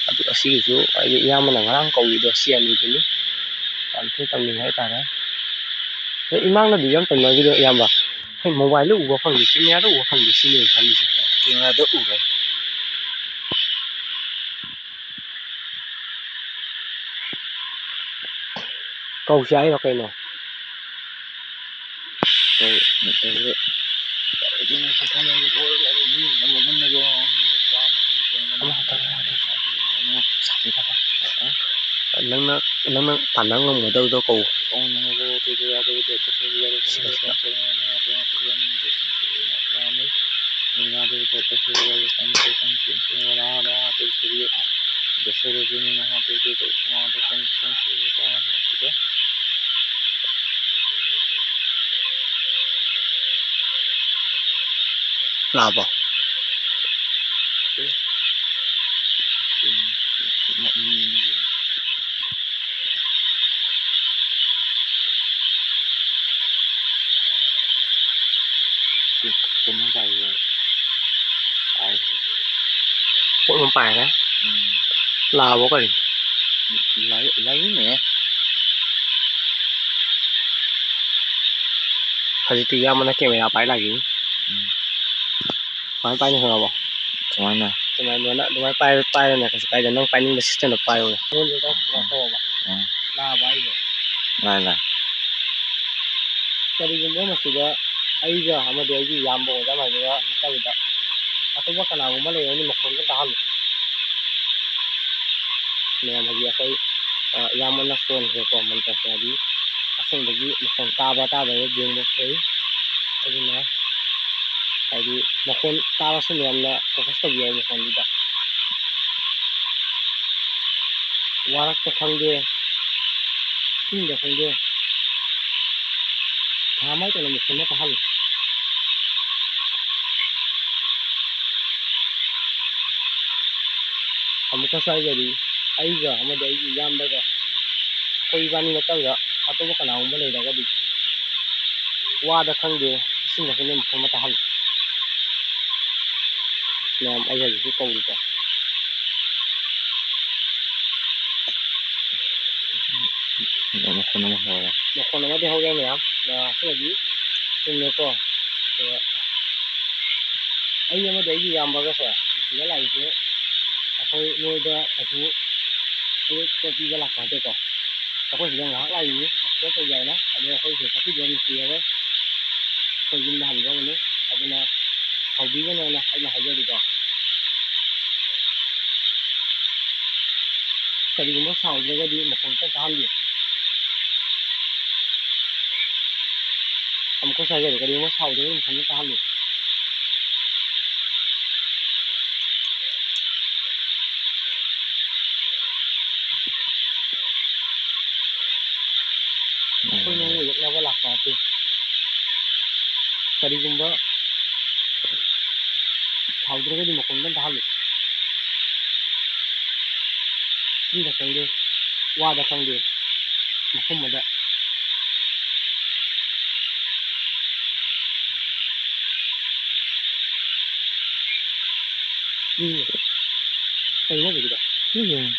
ꯑꯗꯨꯒ ꯁꯤꯒꯤꯁꯨ ꯑꯩꯒꯤ ꯏꯌꯥꯝꯕꯅ ꯉꯔꯥꯡ ꯀꯧꯔꯤꯗꯣ ꯁꯤ ꯑꯅꯤꯗꯨꯅꯤ꯫ ꯌꯥꯝ ꯊꯤꯅ ꯇꯧꯅꯤꯡꯉꯦ ꯍꯥꯏꯇꯥꯔꯦ꯫ ꯑꯗꯣ ꯏꯃꯥꯡꯅꯗꯤ ꯌꯥꯝ ꯇꯧꯅꯈꯤꯗꯣ ꯏꯌꯥꯝꯕ꯫ ꯍꯣꯏ, ꯃꯣꯕꯥꯏꯜꯗ ꯎꯕ ꯐꯪꯗꯦ, ꯀꯦꯃꯦꯔꯥꯗ ꯎꯕ ꯐꯪꯗꯦ ꯁꯤꯅꯦ ꯑꯩꯅ ꯈꯜꯂꯤꯁꯦ꯫ ꯀꯦꯃꯦꯔꯥꯗ ꯎꯔꯦ꯫ ꯍꯧꯁꯦ ꯍꯥꯏꯔꯣ ꯀꯩꯅꯣ? ꯅꯪꯅ, ꯅꯪꯅ ꯇꯥꯟꯅ ꯉꯝꯒꯗꯕꯗꯣ ꯀꯧ꯫ ꯂꯥꯛꯑꯕꯣ? ꯀꯩꯅꯣ ꯄꯥꯏꯕ꯫ ꯄꯣꯠ ꯑꯃ ꯄꯥꯏꯔꯦ꯫ ꯎꯝ꯫ ꯂꯥꯛꯑꯕꯣ ꯀꯔꯤ? ꯂꯩ-, ꯂꯩꯅꯦ꯫ ꯍꯧꯖꯤꯛꯇꯤ ꯏꯌꯥꯝꯕꯅ camera ꯄꯥꯏ ꯂꯥꯛꯏ꯫ ꯎꯝ꯫ ꯀꯃꯥꯏ ꯄꯥꯏꯅꯤ ꯈꯪꯉꯕꯣ? ꯀꯃꯥꯏꯅ? ꯑꯗꯨꯃꯥꯏꯅ, ꯑꯗꯨꯃꯥꯏꯅ ꯄꯥꯏ-, ꯄꯥꯏꯔꯣꯅꯦ, ꯀꯩꯁꯨ ꯀꯥꯏꯗꯦ꯫ ꯅꯪ ꯄꯥꯏꯅꯤꯡꯕ system ꯗ ꯄꯥꯏꯔꯣꯅꯦ꯫ ꯑꯩꯉꯣꯟꯗ ꯎꯝ꯫ ꯀꯩꯅꯣ ꯇꯧꯋꯣꯕ꯫ ꯎꯝ꯫ ꯂꯥꯛꯑꯕ ꯍꯥꯏꯁꯦ꯫ ꯂꯥꯛꯑꯦ, ꯂꯥꯛꯑꯦ꯫ ꯀꯔꯤꯒꯨꯝꯕ ꯃꯁꯤꯗ ꯑꯩꯒ ꯑꯃꯗꯤ ꯑꯩꯒꯤ ꯏꯌꯥꯝꯕ ꯑꯣꯏꯔ ꯑꯃꯗꯨꯒ ꯅꯠꯇꯕꯤꯗ ꯑꯇꯣꯞꯄ ꯀꯅꯥꯒꯨꯝꯕ ꯂꯩꯔꯒꯗꯤ ꯃꯈꯣꯟꯗꯣ ꯇꯥꯍꯜꯂꯨ꯫ ꯃꯌꯥꯝ ꯍꯧꯖꯤꯛ ꯑꯩꯈꯣꯏ, ꯑ, ꯏꯌꯥꯝꯕꯅ ꯁꯣꯟꯈ꯭ꯔꯦꯀꯣ ꯃꯟꯇ꯭ꯔꯁꯦ, ꯍꯥꯏꯗꯤ ꯑꯁꯦꯡꯕꯒꯤ ꯃꯈꯣꯟ ꯇꯥꯕ ꯇꯥꯗꯕ ꯌꯦꯡꯕ ꯐꯩ꯫ ꯑꯗꯨꯅ ꯍꯥꯏꯗꯤ ꯃꯈꯣꯟ ꯇꯥꯔꯁꯨ ꯃꯌꯥꯝꯅ focus ꯇꯧꯕꯤꯌꯣ ꯃꯈꯣꯟꯗꯨꯗ꯫ ꯋꯥꯔꯛꯇ ꯈꯪꯗꯦ, ꯏꯁꯤꯡꯗ ꯈꯪꯗꯦ, ꯊꯥ ꯃꯥꯏ ꯇꯧꯅ ꯃꯈꯣꯟ ꯑꯃ ꯇꯥꯍꯜꯂꯨ꯫ ꯑꯃꯨꯛꯀꯁꯨ ꯍꯥꯏꯖꯔꯤ, ꯑꯩꯒ ꯑꯃꯗꯤ ꯑꯩꯒꯤ ꯏꯌꯥꯝꯕꯒ ꯑꯩꯈꯣꯏ ꯏꯕꯥꯅꯤ ꯅꯠꯇꯕꯗ ꯑꯇꯣꯞꯄ ꯀꯅꯥꯒꯨꯝꯕ ꯂꯩꯔꯒꯗꯤ ꯋꯥꯗ ꯈꯪꯗꯦ, ꯏꯁꯤꯡꯗ ꯈꯪꯗꯦ ꯃꯈꯣꯟ ꯑꯃ ꯇꯥꯍꯜꯂꯨ꯫ ꯃꯌꯥꯝ ꯑꯩ ꯍꯧꯖꯤꯛꯁꯨ ꯀꯧꯔꯤꯀꯣ꯫ ꯃꯈꯣꯟ ꯑꯃ ꯍꯧꯔꯦ꯫ ꯃꯈꯣꯟ ꯑꯃꯗꯤ ꯍꯧꯔꯦ ꯃꯌꯥꯝ꯫ ꯑ, ꯑꯁꯤꯅꯗꯤ ꯆꯨꯝꯃꯦꯀꯣ꯫ ꯑꯗ ꯑꯩ ꯑꯃꯗꯤ ꯑꯩꯒꯤ ꯏꯌꯥꯝꯕꯒꯁꯦ ꯁꯤꯗ ꯂꯥꯛꯏꯁꯦ ꯑꯩꯈꯣꯏ ꯅꯣꯏꯗ ꯀꯩꯁꯨ ꯑꯌꯦꯠꯄ ꯄꯤꯕ ꯂꯥꯛꯄ ꯅꯠꯇꯦꯀꯣ꯫ ꯑꯩꯈꯣꯏ ꯁꯤꯗ ꯉꯥꯏꯍꯥꯛ ꯂꯥꯛꯏꯅꯤ, ꯑꯦꯛꯁꯄ꯭ꯂꯣꯔ ꯇꯧꯒꯦ ꯍꯥꯏꯅ꯫ ꯑꯗꯣ ꯑꯩꯈꯣꯏ ꯁꯤꯗ ꯆꯠꯄꯤꯗꯕ ꯅꯨꯡꯁꯤꯔꯔꯣꯏ, ꯑꯩꯈꯣꯏ ꯌꯨꯝꯗ ꯍꯟꯖꯕꯅꯤ꯫ ꯑꯗꯨꯅ ꯁꯥꯎꯕꯤꯒꯅꯣꯅ ꯑꯩꯅ ꯍꯥꯏꯖꯔꯤꯀꯣ꯫ ꯀꯔꯤꯒꯨꯝꯕ ꯁꯥꯎꯗ꯭ꯔꯒꯗꯤ ꯃꯈꯣꯟ ꯈꯤꯇꯪ ꯇꯥꯍꯟꯕꯤꯌꯨ꯫ ꯑꯃꯨꯛꯀꯁꯨ ꯍꯥꯏꯖꯔꯤ, ꯀꯔꯤꯒꯨꯝꯕ ꯁꯥꯎꯗ꯭ꯔꯒꯗꯤ ꯃꯈꯣꯟ ꯈꯤꯇꯪ ꯇꯥꯍꯟꯕꯤꯌꯨ꯫ ꯑꯩꯈꯣꯏꯅ ꯌꯦꯛꯅꯕ ꯂꯥꯛꯄ ꯅꯠꯇꯦ꯫ ꯀꯔꯤꯒꯨꯝꯕ ꯁꯥꯎꯗ꯭ꯔꯒꯗꯤ ꯃꯈꯣꯟ ꯑꯝꯇ ꯇꯥꯍꯜꯂꯨ꯫ ꯆꯤꯟꯗ ꯈꯪꯗꯦ, ꯋꯥꯗ ꯈꯪꯗꯦ, ꯃꯐꯝ ꯑꯃꯗ꯫ ꯎꯝ꯫ ꯀꯩꯅꯣ ꯍꯧꯖꯤꯛꯀꯤꯗꯣ? ꯎꯝ꯫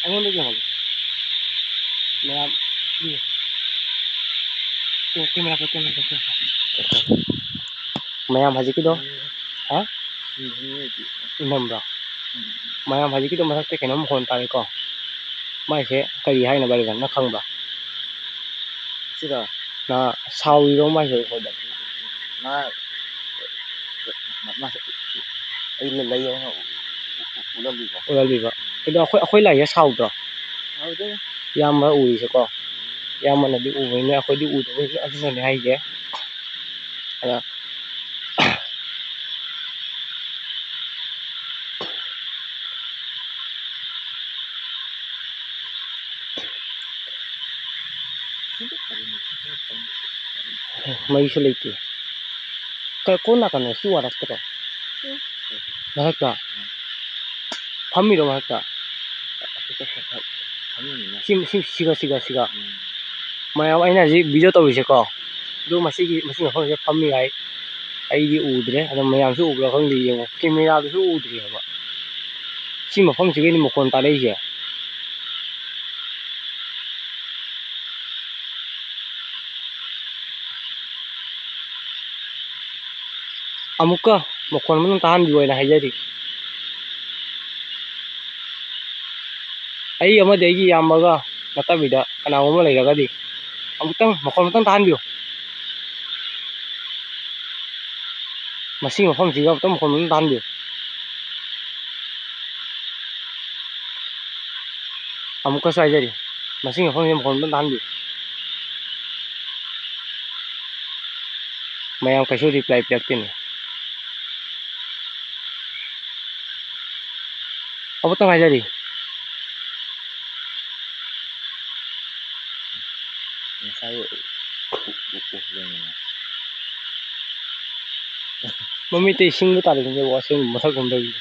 ꯑꯩꯉꯣꯟꯗ ꯌꯦꯡꯍꯜꯂꯣ꯫ ꯃꯌꯥꯝ, ꯎꯝ꯫ ꯀꯦ-, ꯀꯦꯃꯦꯔꯥ ꯄꯥꯏ, ꯀꯦꯃꯦꯔꯥ ꯄꯥꯏ, ꯀꯦꯃꯦꯔꯥ ꯄꯥꯏ꯫ ꯃꯌꯥꯝ ꯍꯧꯖꯤꯛꯀꯤꯗꯣ? ꯍꯥ? ꯏꯃꯝꯕ꯭ꯔꯣ? ꯃꯌꯥꯝ ꯍꯧꯖꯤꯛꯀꯤꯗꯣ ꯃꯊꯛꯇ ꯀꯩꯅꯣꯝ ꯃꯈꯣꯟ ꯇꯥꯔꯦꯀꯣ? ꯃꯥꯏꯁꯦ ꯀꯔꯤ ꯍꯥꯏꯅꯣ ꯚꯥꯏ, ꯅꯪ ꯈꯪꯕ꯭ꯔꯥ? ꯁꯤꯔꯣ? ꯅ ꯁꯥꯎꯔꯤꯔꯣ ꯃꯥꯏꯁꯦ ꯑꯩꯈꯣꯏꯗ? ꯃꯥ, ꯃꯥ, ꯃꯥ, ꯑꯩ ꯂꯩ ꯍꯥꯏꯅ ꯎ-, ꯎ-, ꯎꯠꯍꯜꯂꯤꯕ꯫ ꯎꯠꯍꯜꯂꯤꯕ꯫ ꯑꯗꯣ ꯑꯩꯈꯣꯏ, ꯑꯩꯈꯣꯏ ꯂꯥꯛꯏꯁꯦ ꯁꯥꯎꯗ꯭ꯔꯣ? ꯁꯥꯎꯗꯦ꯫ ꯏꯌꯥꯝꯕ ꯎꯔꯤꯁꯦꯀꯣ꯫ ꯏꯌꯥꯝꯕꯅꯗꯤ ꯎꯕꯅꯤꯅ ꯑꯩꯈꯣꯏꯗꯤ ꯎꯗꯕꯅꯤꯅ ꯑꯗꯨꯅꯅꯦ ꯍꯥꯏꯁꯦ꯫ ꯑꯗ ꯃꯩꯁꯨ ꯂꯩꯇꯦ꯫ ꯀ-, ꯀꯣꯟ ꯅꯥꯀꯟꯗ ꯁꯤ ꯋꯥꯔꯛꯇ꯭ꯔꯣ? ꯎꯝ꯫ ꯃꯊꯛꯇ? ꯎꯝ꯫ ꯐꯝꯃꯤꯔꯣ ꯃꯊꯛꯇ? ꯑ-, ꯑ-, ꯐꯝꯃꯤꯅꯤꯅ꯫ ꯁꯤ, ꯁꯤ, ꯁꯤꯒ, ꯁꯤꯒ, ꯁꯤꯒ꯫ ꯎꯝ꯫ ꯃꯌꯥꯝ ꯑꯩꯅ ꯍꯧꯖꯤꯛ video ꯇꯧꯔꯤꯁꯦꯀꯣ, ꯑꯗꯨ ꯃꯁꯤꯒꯤ, ꯃꯁꯤ ꯃꯐꯝꯁꯤꯗ ꯐꯝꯃꯤ ꯍꯥꯏ꯫ ꯑꯩꯗꯤ ꯎꯗ꯭ꯔꯦ, ꯑꯗꯣ ꯃꯌꯥꯝꯁꯨ ꯎꯕ꯭ꯔꯥ ꯈꯪꯗꯦ, ꯌꯦꯡꯉꯣ, ꯀꯦꯃꯦꯔꯥꯗꯨꯁꯨ ꯎꯗ꯭ꯔꯤ ꯍꯥꯏꯕ꯫ ꯁꯤ ꯃꯐꯝꯁꯤꯒꯤꯅꯤ ꯃꯈꯣꯟ ꯇꯥꯔꯛꯏꯁꯦ꯫ ꯑꯃꯨꯛꯀ ꯃꯈꯣꯟ ꯑꯃꯇꯪ ꯇꯥꯍꯟꯕꯤꯌꯣ ꯍꯥꯏꯅ ꯍꯥꯏꯖꯔꯤ꯫ ꯑꯩ ꯑꯃꯗꯤ ꯑꯩꯒꯤ ꯏꯌꯥꯝꯕꯒ ꯅꯠꯇꯕꯤꯗ ꯀꯅꯥꯒꯨꯝꯕ ꯂꯩꯔꯒꯗꯤ ꯑꯃꯨꯛꯇꯪ ꯃꯈꯣꯟ ꯑꯃꯇꯪ ꯇꯥꯍꯟꯕꯤꯌꯨ꯫ ꯃꯁꯤꯒꯤ ꯃꯐꯝꯁꯤꯒ ꯑꯃꯨꯛꯇꯪ ꯃꯈꯣꯟ ꯑꯃꯇꯪ ꯇꯥꯍꯟꯕꯤꯌꯨ꯫ ꯑꯃꯨꯛꯀꯁꯨ ꯍꯥꯏꯖꯔꯤ, ꯃꯁꯤꯒꯤ ꯃꯐꯝꯁꯤꯗ ꯃꯈꯣꯟ ꯑꯃꯇꯪ ꯇꯥꯍꯟꯕꯤꯌꯨ꯫ ꯃꯌꯥꯝ ꯀꯩꯁꯨ reply ꯄꯤꯔꯛꯇꯦꯅꯦ꯫ ꯑꯃꯇꯪ ꯍꯥꯏꯖꯔꯤ꯫ ꯉꯁꯥꯏ ꯎ-, ꯎ-, ꯎ-, ꯎ-, ꯂꯩꯔꯝꯃꯤꯅꯦ꯫ ꯃꯃꯤꯠꯇ ꯏꯁꯤꯡꯗ ꯇꯥꯔꯛꯏꯅꯦ, ꯋꯥꯁꯔꯨꯝ ꯃꯊꯛ ꯂꯣꯝꯗꯒꯤ꯫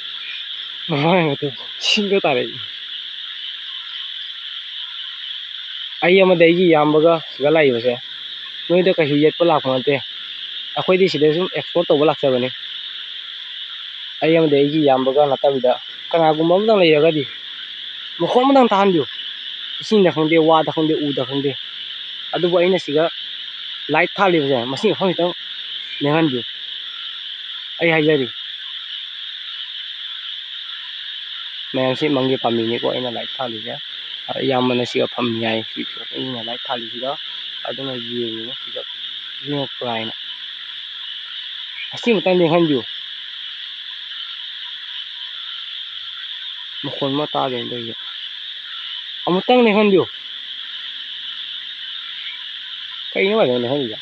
ꯃꯃꯥꯡ ꯃꯇꯣꯟ ꯏꯁꯤꯡꯗ ꯇꯥꯔꯛꯏ꯫ ꯑꯩ ꯑꯃꯗꯤ ꯑꯩꯒꯤ ꯏꯌꯥꯝꯕꯒ ꯁꯤꯗ ꯂꯥꯛꯏꯕꯁꯦ ꯅꯣꯏꯗ ꯀꯩꯁꯨ ꯌꯦꯠꯄ ꯂꯥꯛꯄ ꯅꯠꯇꯦ꯫ ꯑꯩꯈꯣꯏꯗꯤ ꯁꯤꯗ ꯁꯨꯝ explore ꯇꯧꯕ ꯂꯥꯛꯆꯕꯅꯤ꯫ ꯑꯩ ꯑꯃꯗꯤ ꯑꯩꯒꯤ ꯏꯌꯥꯝꯕꯒ ꯅꯠꯇꯕꯤꯗ ꯀꯅꯥꯒꯨꯝꯕ ꯑꯃꯇꯪ ꯂꯩꯔꯒꯗꯤ ꯃꯈꯣꯟ ꯑꯃꯇꯪ ꯇꯥꯍꯟꯕꯤꯌꯨ꯫ ꯏꯁꯤꯡꯗ ꯈꯪꯗꯦ, ꯋꯥꯗ ꯈꯪꯗꯦ, ꯎꯗ ꯈꯪꯗꯦ꯫ ꯑꯗꯨꯕꯨ ꯑꯩꯅ ꯁꯤꯗ light ꯊꯥꯜꯂꯤꯕꯁꯦ ꯃꯁꯤ ꯃꯐꯝ ꯈꯤꯇꯪ ꯂꯦꯡꯍꯟꯕꯤꯌꯨ꯫ ꯑꯩ ꯍꯥꯏꯖꯔꯤ꯫ ꯃꯌꯥꯝꯁꯤ ꯃꯪꯒꯦ ꯄꯥꯝꯕꯤꯅꯤꯀꯣ ꯑꯩꯅ light ꯊꯥꯜꯂꯤꯁꯦ꯫ ꯑ, ꯏꯌꯥꯝꯕꯅ ꯁꯤꯒ ꯐꯝꯃꯤ ꯍꯥꯏ꯫ ꯁꯤ ꯑꯩꯅ light ꯊꯥꯜꯂꯤꯁꯤꯒ ꯑꯗꯨꯅ ꯌꯦꯡꯉꯤꯅꯦ ꯁꯤꯒ ꯂꯦꯡꯉꯛꯄ꯭ꯔꯥ ꯍꯥꯏꯅ꯫ ꯑꯁꯤ ꯑꯃꯇꯪ ꯂꯦꯡꯍꯟꯕꯤꯌꯨ꯫ ꯃꯈꯣꯟ ꯑꯃ ꯇꯥꯗꯦꯅ ꯇꯧꯔꯤꯁꯦ꯫ ꯑꯃꯨꯛꯇꯪ ꯂꯦꯡꯍꯟꯕꯤꯌꯨ꯫ ꯀꯩꯅꯣ ꯃꯥꯏꯗꯪ ꯂꯦꯡꯍꯜꯂꯤꯁꯦ?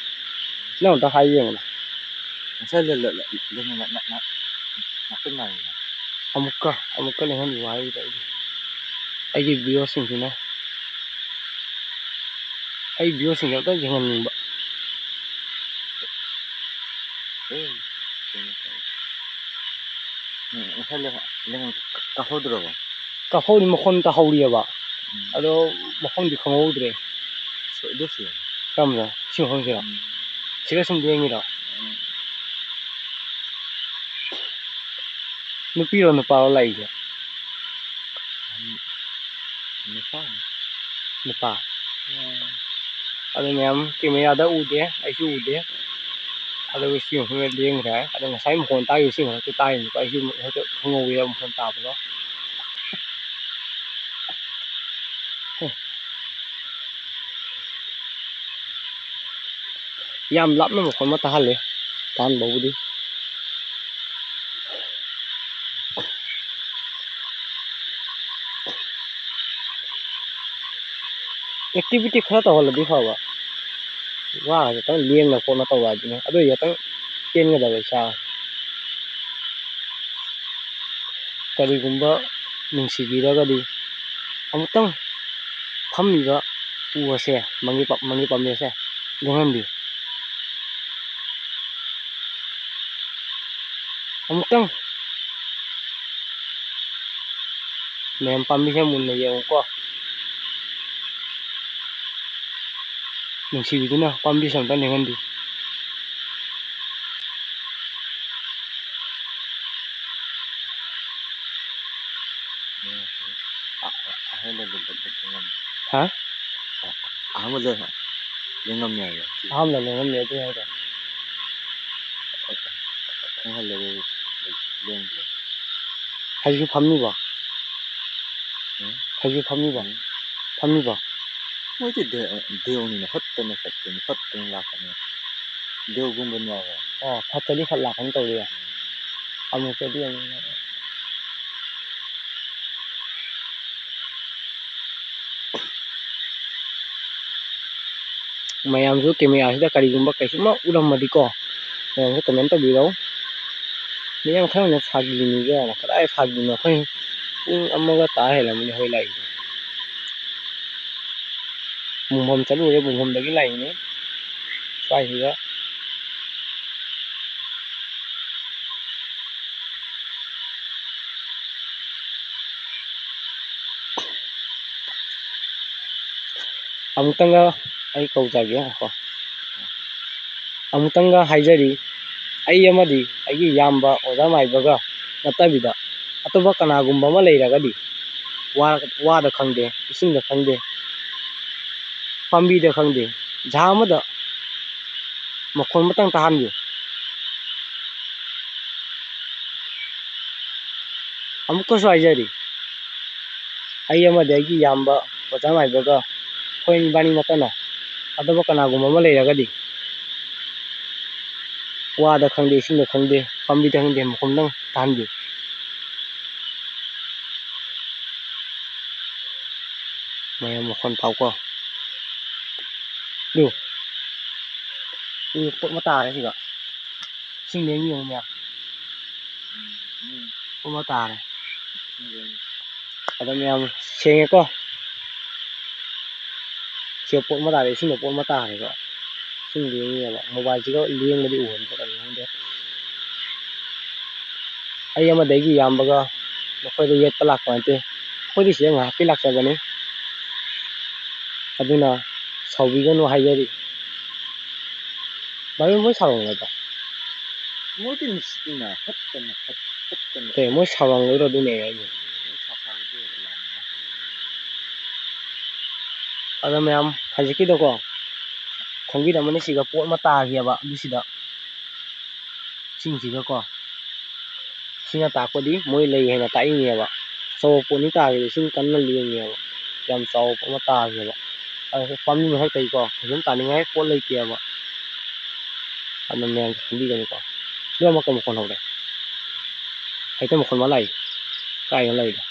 ꯅꯪ ꯑꯝꯇ ꯍꯥꯏ ꯌꯦꯡꯉꯨꯅꯦ꯫ ꯉꯁꯥꯏ ꯂ-, ꯂ-, ꯂ-, ꯂ-, ꯅ-, ꯅ-, ꯅ-, ꯅꯥꯀꯟ ꯅꯥꯏꯌꯦꯅ꯫ ꯑꯃꯨꯛꯀ, ꯑꯃꯨꯛꯀ ꯂꯦꯡꯍꯟꯕꯤꯌꯨ ꯍꯥꯏꯔꯤꯕ ꯑꯩꯒꯤ, ꯑꯩꯒꯤ viewerꯁꯤꯡꯁꯤꯅ꯫ ꯑꯩ viewerꯁꯤꯡꯁꯦ ꯑꯝꯇ ꯌꯦꯡꯍꯟꯅꯤꯡꯕ꯫ ꯎꯝ, ꯉꯁꯥꯏ ꯂꯦꯡ-, ꯂꯦꯡ-, ꯀꯥꯞꯍꯧꯗ꯭ꯔꯕꯣ? ꯀꯥꯞꯍꯧꯔꯤ, ꯃꯈꯣꯟ ꯇꯥꯍꯧꯔꯤꯑꯕ꯫ ꯎꯝ꯫ ꯑꯗꯣ ꯃꯐꯝꯗꯤ ꯈꯪꯍꯧꯗ꯭ꯔꯦ꯫ ꯁꯣ-, ꯑꯗꯨ ꯁꯤ꯫ ꯀꯔꯝꯕꯅꯣ? ꯁꯤ ꯃꯐꯝꯁꯤꯔꯣ? ꯎꯝ꯫ ꯁꯤꯗ ꯁꯨꯝ ꯂꯦꯡꯉꯤꯔꯣ? ꯎꯝ꯫ ꯅꯨꯄꯤꯔꯣ ꯅꯨꯄꯥꯔꯣ ꯂꯥꯛꯏꯁꯦ? ꯎꯝ꯫ ꯅꯨꯄꯥ꯫ ꯅꯨꯄꯥ? ꯎꯝ꯫ ꯑꯗꯨ ꯃꯌꯥꯝ cameraꯗ ꯎꯗꯦ, ꯑꯩꯁꯨ ꯎꯗꯦ꯫ ꯑꯗꯨꯒ ꯁꯤ ꯃꯐꯝꯗ ꯂꯦꯡꯈ꯭ꯔꯦ꯫ ꯑꯗꯣ ꯉꯁꯥꯏ ꯃꯈꯣꯟ ꯇꯥꯈꯤꯕ ꯁꯤ ꯃꯊꯛꯇ ꯇꯥꯔꯤꯅꯤꯀꯣ꯫ ꯑꯩꯁꯨ ꯍꯦꯛꯇ ꯈꯪꯍꯧꯋꯦꯕ ꯃꯈꯣꯟ ꯇꯥꯕꯗꯣ꯫ ꯌꯥꯝ ꯂꯥꯞꯅ ꯃꯈꯣꯟ ꯑꯃ ꯇꯥꯍꯜꯂꯦ꯫ ꯇꯥꯍꯟꯕꯕꯨꯗꯤ꯫ Activity ꯈꯔ ꯇꯧꯍꯜꯂꯗꯤ ꯐꯕ꯫ ꯋꯥ ꯈꯤꯇꯪ ꯂꯦꯡꯅ ꯈꯣꯠꯅ ꯇꯧꯕ ꯍꯥꯏꯗꯨꯅꯤ꯫ ꯑꯗꯨ ꯑꯣꯏꯗꯤ ꯈꯤꯇꯪ ꯄꯦꯟꯒꯗꯕ ꯏꯁꯥ꯫ ꯀꯔꯤꯒꯨꯝꯕ ꯅꯨꯡꯁꯤꯕꯤꯔꯒꯗꯤ ꯑꯃꯨꯛꯇꯪ ꯐꯝꯃꯤꯕ ꯎ ꯑꯁꯦ, ꯃꯪꯒꯤ ꯄꯥ-, ꯃꯪꯒꯤ ꯄꯥꯝꯕꯤ ꯑꯁꯦ ꯂꯦꯡꯍꯟꯕꯤꯌꯨ꯫ ꯑꯃꯨꯛꯇꯪ ꯃꯌꯥꯝ ꯄꯥꯝꯕꯤꯁꯦ ꯃꯨꯟꯅ ꯌꯦꯡꯉꯨꯀꯣ꯫ ꯅꯨꯡꯁꯤꯕꯤꯗꯨꯅ ꯄꯥꯝꯕꯤꯁꯦ ꯑꯃꯨꯛꯇꯪ ꯂꯦꯡꯍꯟꯕꯤꯌꯨ꯫ ꯑ-, ꯑ-, ꯑꯍꯥꯟꯕꯗ ꯂꯦꯡꯉꯝꯃꯦ ꯍꯥꯏꯕ꯫ ꯍꯥ? ꯑ-, ꯑꯍꯥꯟꯕꯗ ꯂꯦꯡꯉꯝꯃꯦ ꯍꯥꯏꯕ꯫ ꯑꯍꯥꯟꯕꯗ ꯂꯦꯡꯉꯝꯃꯦ ꯑꯗꯨ ꯍꯥꯏꯔꯣ꯫ ꯈꯪꯍꯜꯂꯦ ꯑꯗꯨ ꯂꯦꯡꯗ꯭ꯔꯦ꯫ ꯍꯧꯖꯤꯛꯁꯨ ꯐꯝꯃꯤꯕꯣ? ꯎꯝ? ꯍꯧꯖꯤꯛꯁꯨ ꯐꯝꯃꯤꯕꯣ? ꯎꯝ꯫ ꯐꯝꯃꯤꯕꯣ? ꯃꯣꯏꯗꯤ ꯗꯦ-, ꯗꯦꯎꯅꯤꯅ ꯐꯠꯇꯅ ꯆꯠꯄꯅꯤ, ꯐꯠꯇꯅ ꯂꯥꯛꯀꯅꯤ꯫ ꯗꯦꯎꯒꯨꯝꯕꯅꯦ ꯍꯥꯏꯕ꯫ ꯑꯣ, ꯐꯠꯇ꯭ꯔꯗꯤ ꯐꯠ ꯂꯥꯛꯀꯅꯤ ꯇꯧꯔꯤꯕ꯫ ꯎꯝ꯫ ꯑꯃꯨꯛꯇꯗꯤ ꯑꯃꯨꯛ ꯃꯌꯥꯝꯁꯨ ꯀꯦꯃꯦꯔꯥꯁꯤꯗ ꯀꯔꯤꯒꯨꯝꯕ ꯀꯩꯁꯨꯝꯃ ꯎꯔꯝꯃꯗꯤꯀꯣ, ꯃꯌꯥꯝꯁꯨ comment ꯇꯧꯕꯤꯔꯛꯎ꯫ ꯃꯌꯥꯝ ꯈꯔꯅ ꯐꯥꯒꯤꯅꯤꯒ ꯍꯥꯏꯅ, ꯀꯗꯥꯏ ꯐꯥꯒꯤꯅꯣ? ꯑꯩꯈꯣꯏ ꯄꯨꯡ ꯑꯃꯒ ꯇꯥ ꯍꯦꯜꯂꯝꯃꯅꯤ ꯑꯩꯈꯣꯏ ꯂꯥꯛꯏꯁꯦ꯫ ꯃꯨꯡꯐꯝ ꯆꯠꯂꯨꯔꯦ, ꯃꯨꯡꯐꯝꯗꯒꯤ ꯂꯥꯛꯏꯅꯤ ꯁ꯭ꯋꯥꯏꯁꯤꯗ꯫ ꯑꯃꯨꯛꯇꯪꯒ ꯑꯩ ꯀꯧꯖꯒꯦ ꯀꯣ꯫ ꯑꯃꯨꯛꯇꯪꯒ ꯍꯥꯏꯖꯔꯤ, ꯑꯩ ꯑꯃꯗꯤ ꯑꯩꯒꯤ ꯏꯌꯥꯝꯕ ꯑꯣꯖꯥ ꯃꯥꯏꯕꯒ ꯅꯠꯇꯕꯤꯗ ꯑꯇꯣꯞꯄ ꯀꯅꯥꯒꯨꯝꯕ ꯑꯃ ꯂꯩꯔꯒꯗꯤ, ꯋꯥ-, ꯋꯥꯗ ꯈꯪꯗꯦ, ꯏꯁꯤꯡꯗ ꯈꯪꯗꯦ, ꯄꯥꯝꯕꯤꯗ ꯈꯪꯗꯦ, ꯖꯍꯥ ꯑꯃꯗ ꯃꯈꯣꯟ ꯑꯃꯇꯪ ꯇꯥꯍꯟꯕꯤꯌꯨ꯫ ꯑꯃꯨꯛꯀꯁꯨ ꯍꯥꯏꯖꯔꯤ, ꯑꯩ ꯑꯃꯗꯤ ꯑꯩꯒꯤ ꯏꯌꯥꯝꯕ ꯑꯣꯖꯥ ꯃꯥꯏꯕꯒ ꯑꯩꯈꯣꯏ ꯏꯕꯥꯅꯤ ꯅꯠꯇꯅ ꯑꯇꯣꯞꯄ ꯀꯅꯥꯒꯨꯝꯕ ꯑꯃ ꯂꯩꯔꯒꯗꯤ, ꯋꯥꯗ ꯈꯪꯗꯦ, ꯏꯁꯤꯡꯗ ꯈꯪꯗꯦ, ꯄꯥꯝꯕꯤꯗ ꯈꯪꯗꯦ, ꯃꯈꯣꯟꯗꯪ ꯇꯥꯍꯟꯕꯤꯌꯨ꯫ ꯃꯌꯥꯝ ꯃꯈꯣꯟ ꯇꯥꯎꯀꯣ꯫ ꯗꯨ꯫ ꯁꯤ ꯄꯣꯠ ꯑꯃ ꯇꯥꯔꯦ ꯁꯤꯗ꯫ ꯏꯁꯤꯡ ꯂꯦꯡ ꯌꯦꯡꯉꯨ ꯃꯌꯥꯝ꯫ ꯄꯣꯠ ꯑꯃ ꯇꯥꯔꯦ꯫ ꯑꯗꯣ ꯃꯌꯥꯝ ꯁꯦꯡꯉꯦꯀꯣ꯫ ꯁꯤ ꯄꯣꯠ ꯑꯃ ꯇꯥꯔꯦ, ꯏꯁꯤꯡꯗ ꯄꯣꯠ ꯑꯃ ꯇꯥꯔꯦꯀꯣ꯫ ꯏꯁꯤꯡ ꯂꯦꯡꯉꯦꯕ꯫ ꯃꯣꯕꯥꯏꯜꯁꯤꯒ ꯂꯦꯡꯕꯗꯤ ꯎꯍꯟꯕ ꯀꯩꯅꯣ ꯈꯪꯗꯦ꯫ ꯑꯩ ꯑꯃꯗꯒꯤ ꯌꯥꯝꯕꯒ ꯃꯈꯣꯏꯗ ꯌꯦꯠꯄ ꯂꯥꯛꯄ ꯅꯠꯇꯦ꯫ ꯑꯩꯈꯣꯏꯗꯤ ꯁꯤꯗ ꯉꯥꯏꯍꯥꯛꯀꯤ ꯂꯥꯛꯆꯕꯅꯤ꯫ ꯑꯗꯨꯅ ꯁꯥꯎꯕꯤꯒꯅꯨ ꯍꯥꯏꯖꯔꯤ꯫ ꯚꯥꯏ, ꯃꯣꯏ ꯁꯥꯎꯔꯝꯒꯗ꯭ꯔꯣ? ꯃꯣꯏꯗꯤ ꯅꯨꯡꯁꯤꯠꯅ ꯍꯠꯇꯅ ꯍꯠ-, ꯍꯠꯇꯅ ꯑꯦ, ꯃꯣꯏ ꯁꯥꯎꯔꯝꯒꯗ꯭ꯔꯣ? ꯑꯗꯨꯅꯦ ꯑꯩ ꯍꯥꯏꯁꯦ꯫ ꯃꯣꯏ ꯁꯥꯎꯔꯝꯒꯗ꯭ꯔꯣ? ꯑꯗꯣ ꯃꯌꯥꯝ, ꯍꯧꯖꯤꯛꯀꯤꯗꯣꯀꯣ, ꯈꯪꯕꯤꯔꯝꯃꯅꯤ, ꯁꯤꯒ ꯄꯣꯠ ꯑꯃ ꯇꯥꯈꯤꯑꯕ ꯑꯗꯨꯁꯤꯗ꯫ ꯏꯁꯤꯡꯁꯤꯒꯀꯣ꯫ ꯁꯤꯅ ꯇꯥꯛꯄꯗꯤ ꯃꯣꯏ ꯂꯩ ꯍꯥꯏꯅ ꯇꯥꯛꯏꯅꯦꯕ꯫ ꯑꯆꯧꯕ ꯄꯣꯠꯅꯤ ꯇꯥꯈꯤꯕ, ꯏꯁꯤꯡ ꯀꯟꯅ ꯂꯦꯡꯉꯦꯕ꯫ ꯌꯥꯝ ꯆꯥꯎꯕ ꯄꯣꯠ ꯑꯃ ꯇꯥꯈꯤꯕ꯫ ꯑꯗꯨ ꯄꯥꯝꯕꯤ ꯃꯊꯛꯇꯒꯤꯀꯣ ꯐꯖꯅ ꯇꯥꯅꯤꯡꯉꯥꯏ ꯄꯣꯠ ꯂꯩꯇꯦꯕ꯫ ꯑꯗꯨ ꯃꯌꯥꯝꯁꯨ ꯈꯪꯕꯤꯒꯅꯤꯀꯣ꯫ ꯑꯗꯨ ꯑꯃꯨꯛꯀ ꯃꯈꯣꯟ ꯍꯧꯔꯦ꯫ ꯍꯦꯛꯇ ꯃꯈꯣꯟ ꯑꯃ ꯂꯥꯛꯏ꯫ ꯀꯥꯏꯗꯅꯣ ꯂꯩꯗꯣ?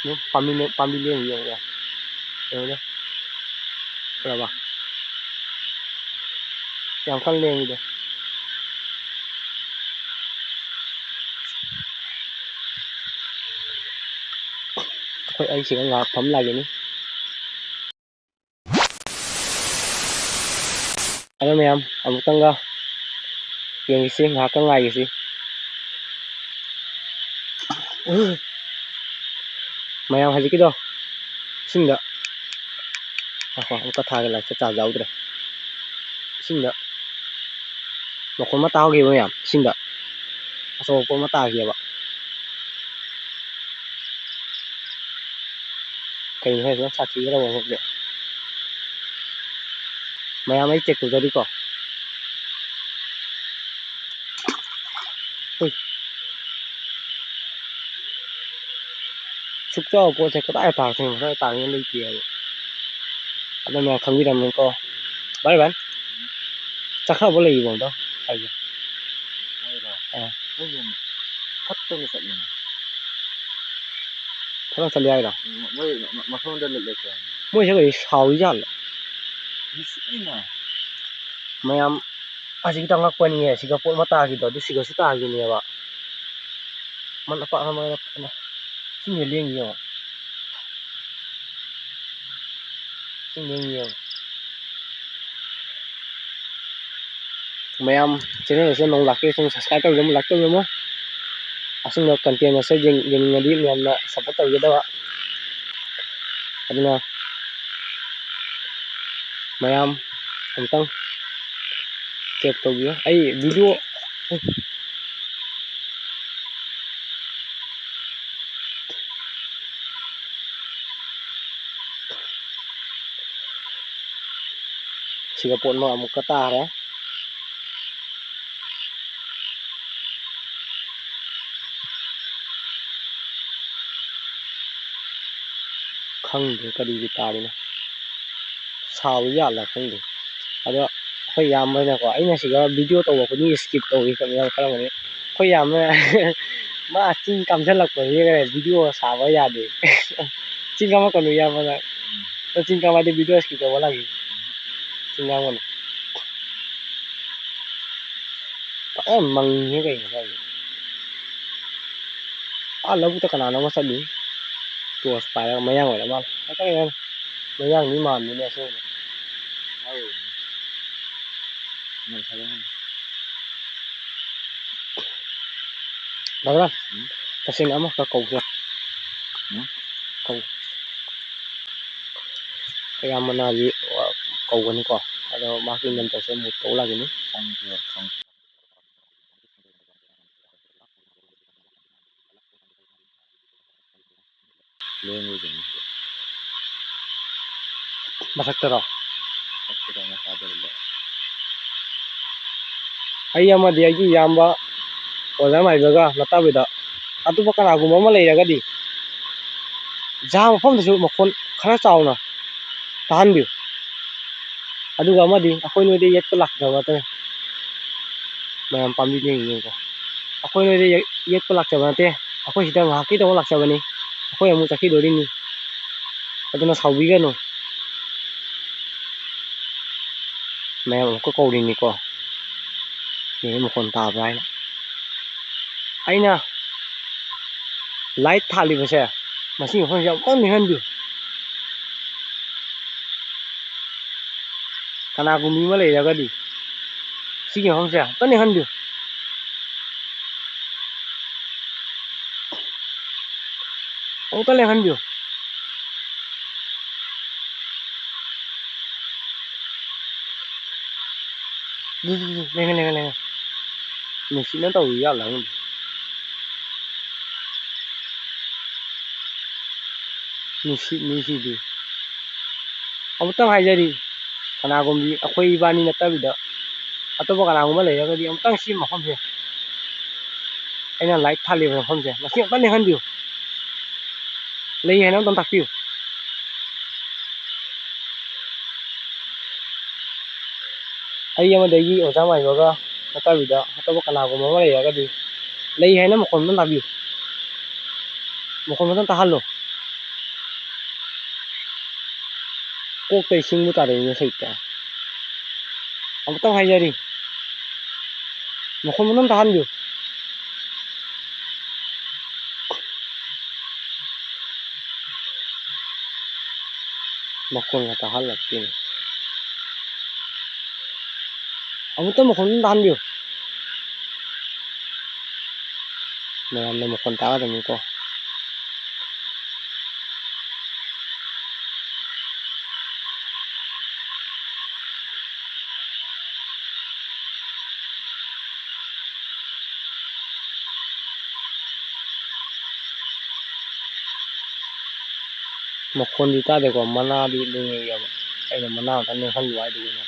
ꯑꯗꯨꯝ ꯄꯥꯝꯕꯤ ꯂꯦꯡ-, ꯄꯥꯝꯕꯤ ꯂꯦꯡꯉꯤ ꯌꯦꯡꯉꯨꯀꯣ꯫ ꯌꯦꯡꯉꯨꯅꯦ꯫ ꯎꯔꯕ? ꯌꯥꯝ ꯀꯟꯅ ꯂꯦꯡꯉꯤꯗꯣ꯫ ꯑꯩꯈꯣꯏ, ꯑꯩ ꯁꯤꯗ ꯉꯥꯏꯍꯥꯛ ꯐꯝ ꯂꯥꯛꯈꯤꯅꯤ꯫ ꯑꯗꯣ ꯃꯌꯥꯝ, ꯑꯃꯨꯛꯇꯪꯒ ꯌꯦꯡꯈꯤꯁꯤ, ꯉꯥꯏꯍꯥꯛꯇꯪ ꯉꯥꯏꯈꯤꯁꯤ꯫ ꯃꯌꯥꯝ, ꯍꯧꯖꯤꯛꯀꯤꯗꯣ ꯏꯁꯤꯡꯗ, ꯉꯥꯏꯈꯣ, ꯑꯃꯨꯛꯀ ꯊꯥꯒꯦ, ꯂꯥꯏꯠꯁꯦ ꯆꯥꯔꯖ ꯌꯥꯎꯗ꯭ꯔꯦ꯫ ꯏꯁꯤꯡꯗ ꯃꯈꯣꯟ ꯑꯃ ꯇꯥꯍꯧꯈꯤꯕ ꯃꯌꯥꯝ, ꯏꯁꯤꯡꯗ ꯑꯆꯧꯕ ꯄꯣꯠ ꯑꯃ ꯇꯥꯈꯤꯑꯕ꯫ ꯀꯩꯅꯣ ꯍꯥꯏꯁꯤꯕꯣ, ꯁꯥꯊꯤꯒꯗꯕ ꯃꯐꯝꯁꯦ꯫ ꯃꯌꯥꯝ, ꯑꯩ ꯆꯦꯛ ꯇꯧꯖꯔꯤꯀꯣ꯫ ꯍꯨꯏ꯫ ꯁꯨꯛ ꯆꯥꯎꯕ ꯄꯣꯠꯁꯦ ꯀꯗꯥꯏꯗ ꯇꯥꯔꯛꯇꯣꯏꯅꯣ? ꯀꯗꯥꯏꯗ ꯇꯥꯔꯛꯇꯣꯏꯅꯣ ꯂꯩꯇꯦ ꯍꯥꯏꯕ꯫ ꯑꯗꯣ ꯃꯌꯥꯝ ꯈꯪꯕꯤꯔꯝꯃꯅꯤꯀꯣ꯫ ꯕꯥꯏ ꯕꯥꯏ꯫ ꯆꯠꯈ꯭ꯔꯕ ꯂꯩꯔꯤꯕꯣ ꯑꯝꯇ ꯍꯥꯏꯒꯦ꯫ ꯃꯣꯏꯔꯣ? ꯑꯥ꯫ ꯃꯣꯏ ꯌꯨꯝ ꯐꯠꯇꯅ ꯆꯠꯂꯤꯅꯦ꯫ ꯊꯕꯛ ꯆꯠꯂꯤ ꯍꯥꯏꯔꯣ? ꯃ-, ꯃꯣꯏ ꯃ-, ꯃꯐꯝꯗ ꯂꯩ-, ꯂꯩꯇꯦ ꯍꯥꯏꯕꯅꯤ꯫ ꯃꯣꯏꯁꯦ ꯀꯩ ꯁꯥꯎꯔꯤ ꯖꯥꯠꯂꯣ? ꯃꯤ ꯁꯤꯠꯂꯤꯅ꯫ ꯃꯌꯥꯝ ꯑꯁꯤꯒꯤ ꯇꯉꯛꯄꯅꯤꯌꯦ, ꯁꯤꯒ ꯄꯣꯠ ꯑꯃ ꯇꯥꯈꯤꯗꯣ, ꯑꯗꯨ ꯁꯤꯒꯁꯨ ꯇꯥꯈꯤꯅꯦꯕ꯫ ꯃꯟ ꯑꯄꯥꯛ ꯑꯃ ꯁꯤꯡꯁꯦ ꯂꯦꯡꯉꯤ ꯌꯦꯡꯉꯣ꯫ ꯁꯤꯡ ꯂꯦꯡꯉꯤ ꯌꯦꯡꯉꯣ꯫ ꯃꯌꯥꯝ channel ꯑꯁꯤꯗ ꯅꯧꯅ ꯂꯥꯛꯄꯤꯔꯤꯁꯤꯡ subscribe ꯇꯧꯕꯤꯔꯝꯃꯨ, like ꯇꯧꯕꯤꯔꯝꯃꯨ꯫ ꯑꯁꯨꯝꯕ content ꯑꯁꯤ ꯌꯦꯡ-, ꯌꯦꯡꯅꯤꯡꯉꯗꯤ ꯃꯌꯥꯝꯅ support ꯇꯧꯕꯤꯒꯗꯕ꯫ ꯑꯗꯨꯅ ꯃꯌꯥꯝ ꯑꯃꯨꯛꯇꯪ check ꯇꯧꯕꯤꯌꯨ꯫ ꯑꯩ video ꯁꯤꯒ ꯄꯣꯠ ꯑꯃ ꯑꯃꯨꯛꯀ ꯇꯥꯔꯦ꯫ ꯈꯪꯗ꯭ꯔꯦ ꯀꯔꯤꯒꯤ ꯇꯥꯔꯤꯅꯣ꯫ ꯁꯥꯎꯔꯤ ꯌꯥꯜꯂ ꯈꯪꯗꯦ꯫ ꯑꯗꯣ ꯑꯩꯈꯣꯏ ꯏꯌꯥꯝꯕꯅꯀꯣ, ꯑꯩꯅ ꯁꯤꯗ video ꯇꯧꯕ ꯈꯨꯗꯤꯡꯒꯤ skip ꯇꯧꯏ ꯈꯣꯠꯂꯤ ꯌꯥꯝ ꯈꯜꯂꯝꯒꯅꯤ꯫ ꯑꯩꯈꯣꯏ ꯏꯌꯥꯝꯕꯅ ꯃꯥ ꯆꯤꯡ ꯀꯥꯝꯁꯤꯜꯂꯛꯄꯁꯤꯗ video ꯁꯥꯕ ꯌꯥꯗꯦ꯫ ꯆꯤꯡ ꯀꯥꯝꯃꯛꯀꯅꯨ ꯏꯌꯥꯝꯕꯅ꯫ ꯅꯪ ꯆꯤꯡ ꯀꯥꯝꯃꯗꯤ video skip ꯇꯧꯕ ꯂꯥꯛꯏ꯫ ꯆꯤꯡ ꯀꯥꯝꯒꯅꯨ꯫ ꯐꯖꯅ ꯃꯪꯉꯤꯍꯦ ꯀꯩꯅꯣ ꯁ꯭ꯋꯥꯏꯁꯦ꯫ ꯑꯥ ꯂꯧꯕꯨꯛꯇ ꯀꯅꯥꯅꯣ ꯑꯃ ꯆꯠꯂꯤ꯫ Torch ꯄꯥꯏꯔꯒ ꯃꯌꯥꯡ ꯑꯣꯏꯔ ꯃꯥꯜꯂꯦ꯫ ꯉꯥꯛꯇꯪ ꯂꯩꯔꯒ ꯃꯌꯥꯡꯗꯤ ꯃꯥꯟꯗꯦꯅꯦ ꯑꯁꯦꯡꯕ꯫ ꯗꯥꯗꯥ, ꯎꯝ? ꯇꯁꯦꯡꯅ ꯑꯃꯈꯛ ꯀꯧꯁꯦ꯫ ꯎꯝ? ꯀꯧ-, ꯑꯌꯥꯝꯕꯅ ꯍꯧꯖꯤꯛ, ꯑ, ꯀꯧꯒꯅꯤꯀꯣ꯫ ꯑꯗꯣ ꯃꯍꯥꯛꯀꯤ numberꯁꯦ ꯑꯃꯨꯛ ꯇꯧ ꯂꯥꯛꯈꯤꯅꯤ꯫ ꯈꯪꯗꯦ, ꯈꯪꯗꯦ꯫ ꯃꯊꯛꯇꯔꯣ? ꯑꯩ ꯑꯃꯗꯤ ꯑꯩꯒꯤ ꯏꯌꯥꯝꯕ ꯑꯣꯖꯥ ꯃꯥꯏꯕꯒ ꯂꯇꯥꯕꯤꯗ ꯑꯇꯣꯞꯄ ꯀꯅꯥꯒꯨꯝꯕ ꯑꯃ ꯂꯩꯔꯒꯗꯤ ꯖꯒꯥ ꯃꯐꯝꯗꯁꯨ ꯃꯈꯣꯟ ꯈꯔ ꯆꯥꯎꯅ ꯇꯥꯍꯟꯕꯤꯌꯨ꯫ ꯑꯗꯨꯒ ꯑꯃꯗꯤ ꯑꯩꯈꯣꯏ ꯅꯣꯏꯗ ꯌꯦꯠꯄ ꯂꯥꯛꯆꯕ ꯅꯠꯇꯦ꯫ ꯃꯌꯥꯝ ꯄꯥꯝꯕꯤ ꯂꯦꯡꯉꯤꯉꯩꯗ ꯑꯩꯈꯣꯏ ꯅꯣꯏꯗ ꯌꯦ-, ꯌꯦꯠꯄ ꯂꯥꯛꯆꯕ ꯅꯠꯇꯦ꯫ ꯑꯩꯈꯣꯏ ꯁꯤꯗ ꯉꯥꯏꯍꯥꯛꯀꯤ ꯇꯧꯕ ꯂꯥꯛꯆꯕꯅꯤ꯫ ꯑꯩꯈꯣꯏ ꯑꯃꯨꯛ ꯆꯠꯈꯤꯗꯣꯔꯤꯅꯤ꯫ ꯑꯗꯨꯅ ꯁꯥꯎꯕꯤꯒꯅꯨ꯫ ꯃꯌꯥꯝ ꯑꯃꯨꯛꯀ ꯀꯧꯔꯤꯅꯤꯀꯣ꯫ ꯌꯦꯡꯉꯨ ꯃꯈꯣꯟ ꯇꯥꯕ꯭ꯔꯥ ꯍꯥꯏꯅ꯫ ꯑꯩꯅ light ꯊꯥꯜꯂꯤꯕꯁꯦ, ꯃꯁꯤ ꯃꯐꯝꯁꯦ ꯑꯃꯨꯛꯇꯪ ꯅꯤꯡꯍꯟꯕꯤꯌꯨ꯫ ꯀꯅꯥꯒꯨꯝꯕꯤ ꯑꯃ ꯂꯩꯔꯒꯗꯤ ꯁꯤꯒꯤ ꯃꯐꯝꯁꯦ ꯑꯃꯨꯛꯇꯪ ꯅꯤꯡꯍꯟꯕꯤꯌꯨ꯫ ꯑꯃꯨꯛꯇ ꯂꯦꯡꯍꯟꯕꯤꯌꯨ꯫ ꯂꯦꯡꯉꯦ, ꯂꯦꯡꯉꯦ, ꯂꯦꯡꯉꯦ꯫ ꯅꯨꯡꯁꯤꯠꯅ ꯇꯧꯔꯤ ꯖꯥꯠꯂ ꯈꯪꯗꯦ꯫ ꯅꯨꯡꯁꯤꯠꯅꯤ ꯁꯤꯗꯤ꯫ ꯑꯃꯨꯛꯇꯪ ꯍꯥꯏꯖꯔꯤ, ꯀꯅꯥꯒꯨꯝꯕꯤ ꯑꯩꯈꯣꯏ ꯏꯕꯥꯅꯤ ꯅꯠꯇꯕꯤꯗ ꯑꯇꯣꯞꯄ ꯀꯅꯥꯒꯨꯝꯕ ꯂꯩꯔꯒꯗꯤ ꯑꯃꯨꯛꯇꯪ ꯁꯤ ꯃꯐꯝꯁꯦ, ꯑꯩꯅ light ꯊꯥꯜꯂꯤꯕ ꯃꯐꯝꯁꯦ, ꯃꯁꯤ ꯑꯃꯨꯛꯇꯪ ꯂꯦꯡꯍꯟꯕꯤꯌꯨ꯫ ꯂꯩ ꯍꯥꯏꯅ ꯑꯃꯨꯛꯇꯪ ꯇꯥꯛꯄꯤꯌꯨ꯫ ꯑꯩ ꯑꯃꯗꯒꯤ ꯑꯣꯖꯥ ꯃꯥꯏꯕꯒ ꯅꯠꯇꯕꯤꯗ ꯑꯇꯣꯞꯄ ꯀꯅꯥꯒꯨꯝꯕ ꯑꯃ ꯂꯩꯔꯒꯗꯤ ꯂꯩ ꯍꯥꯏꯅ ꯃꯈꯣꯟ ꯑꯃ ꯇꯥꯕꯤꯌꯨ꯫ ꯃꯈꯣꯟ ꯑꯃꯇꯪ ꯇꯥꯍꯜꯂꯨ꯫ ꯀꯣꯛꯇ ꯏꯁꯤꯡꯕꯨ ꯇꯥꯔꯛꯏꯅꯦ ꯁꯩꯇ꯫ ꯑꯃꯨꯛꯇꯪ ꯍꯥꯏꯖꯔꯤ꯫ ꯃꯈꯣꯟ ꯑꯃꯇꯪ ꯇꯥꯍꯟꯕꯤꯌꯨ꯫ ꯃꯈꯣꯟꯒ ꯇꯥꯍꯜꯂꯛꯇꯦꯅꯦ꯫ ꯑꯃꯨꯛꯇ ꯃꯈꯣꯟ ꯑꯗꯨꯝ ꯇꯥꯍꯟꯕꯤꯌꯨ꯫ ꯃꯌꯥꯝꯅ ꯃꯈꯣꯟ ꯇꯥꯒꯗꯕꯅꯤꯀꯣ꯫ ꯃꯈꯣꯟꯗꯤ ꯇꯥꯗꯦꯀꯣ, ꯃꯅꯥꯗꯤ ꯂꯦꯡꯉꯦꯕ꯫ ꯑꯩꯅ ꯃꯅꯥ ꯑꯝꯇ ꯂꯦꯡꯍꯜꯂꯨ ꯍꯥꯏꯗꯨꯒꯤꯅꯦ꯫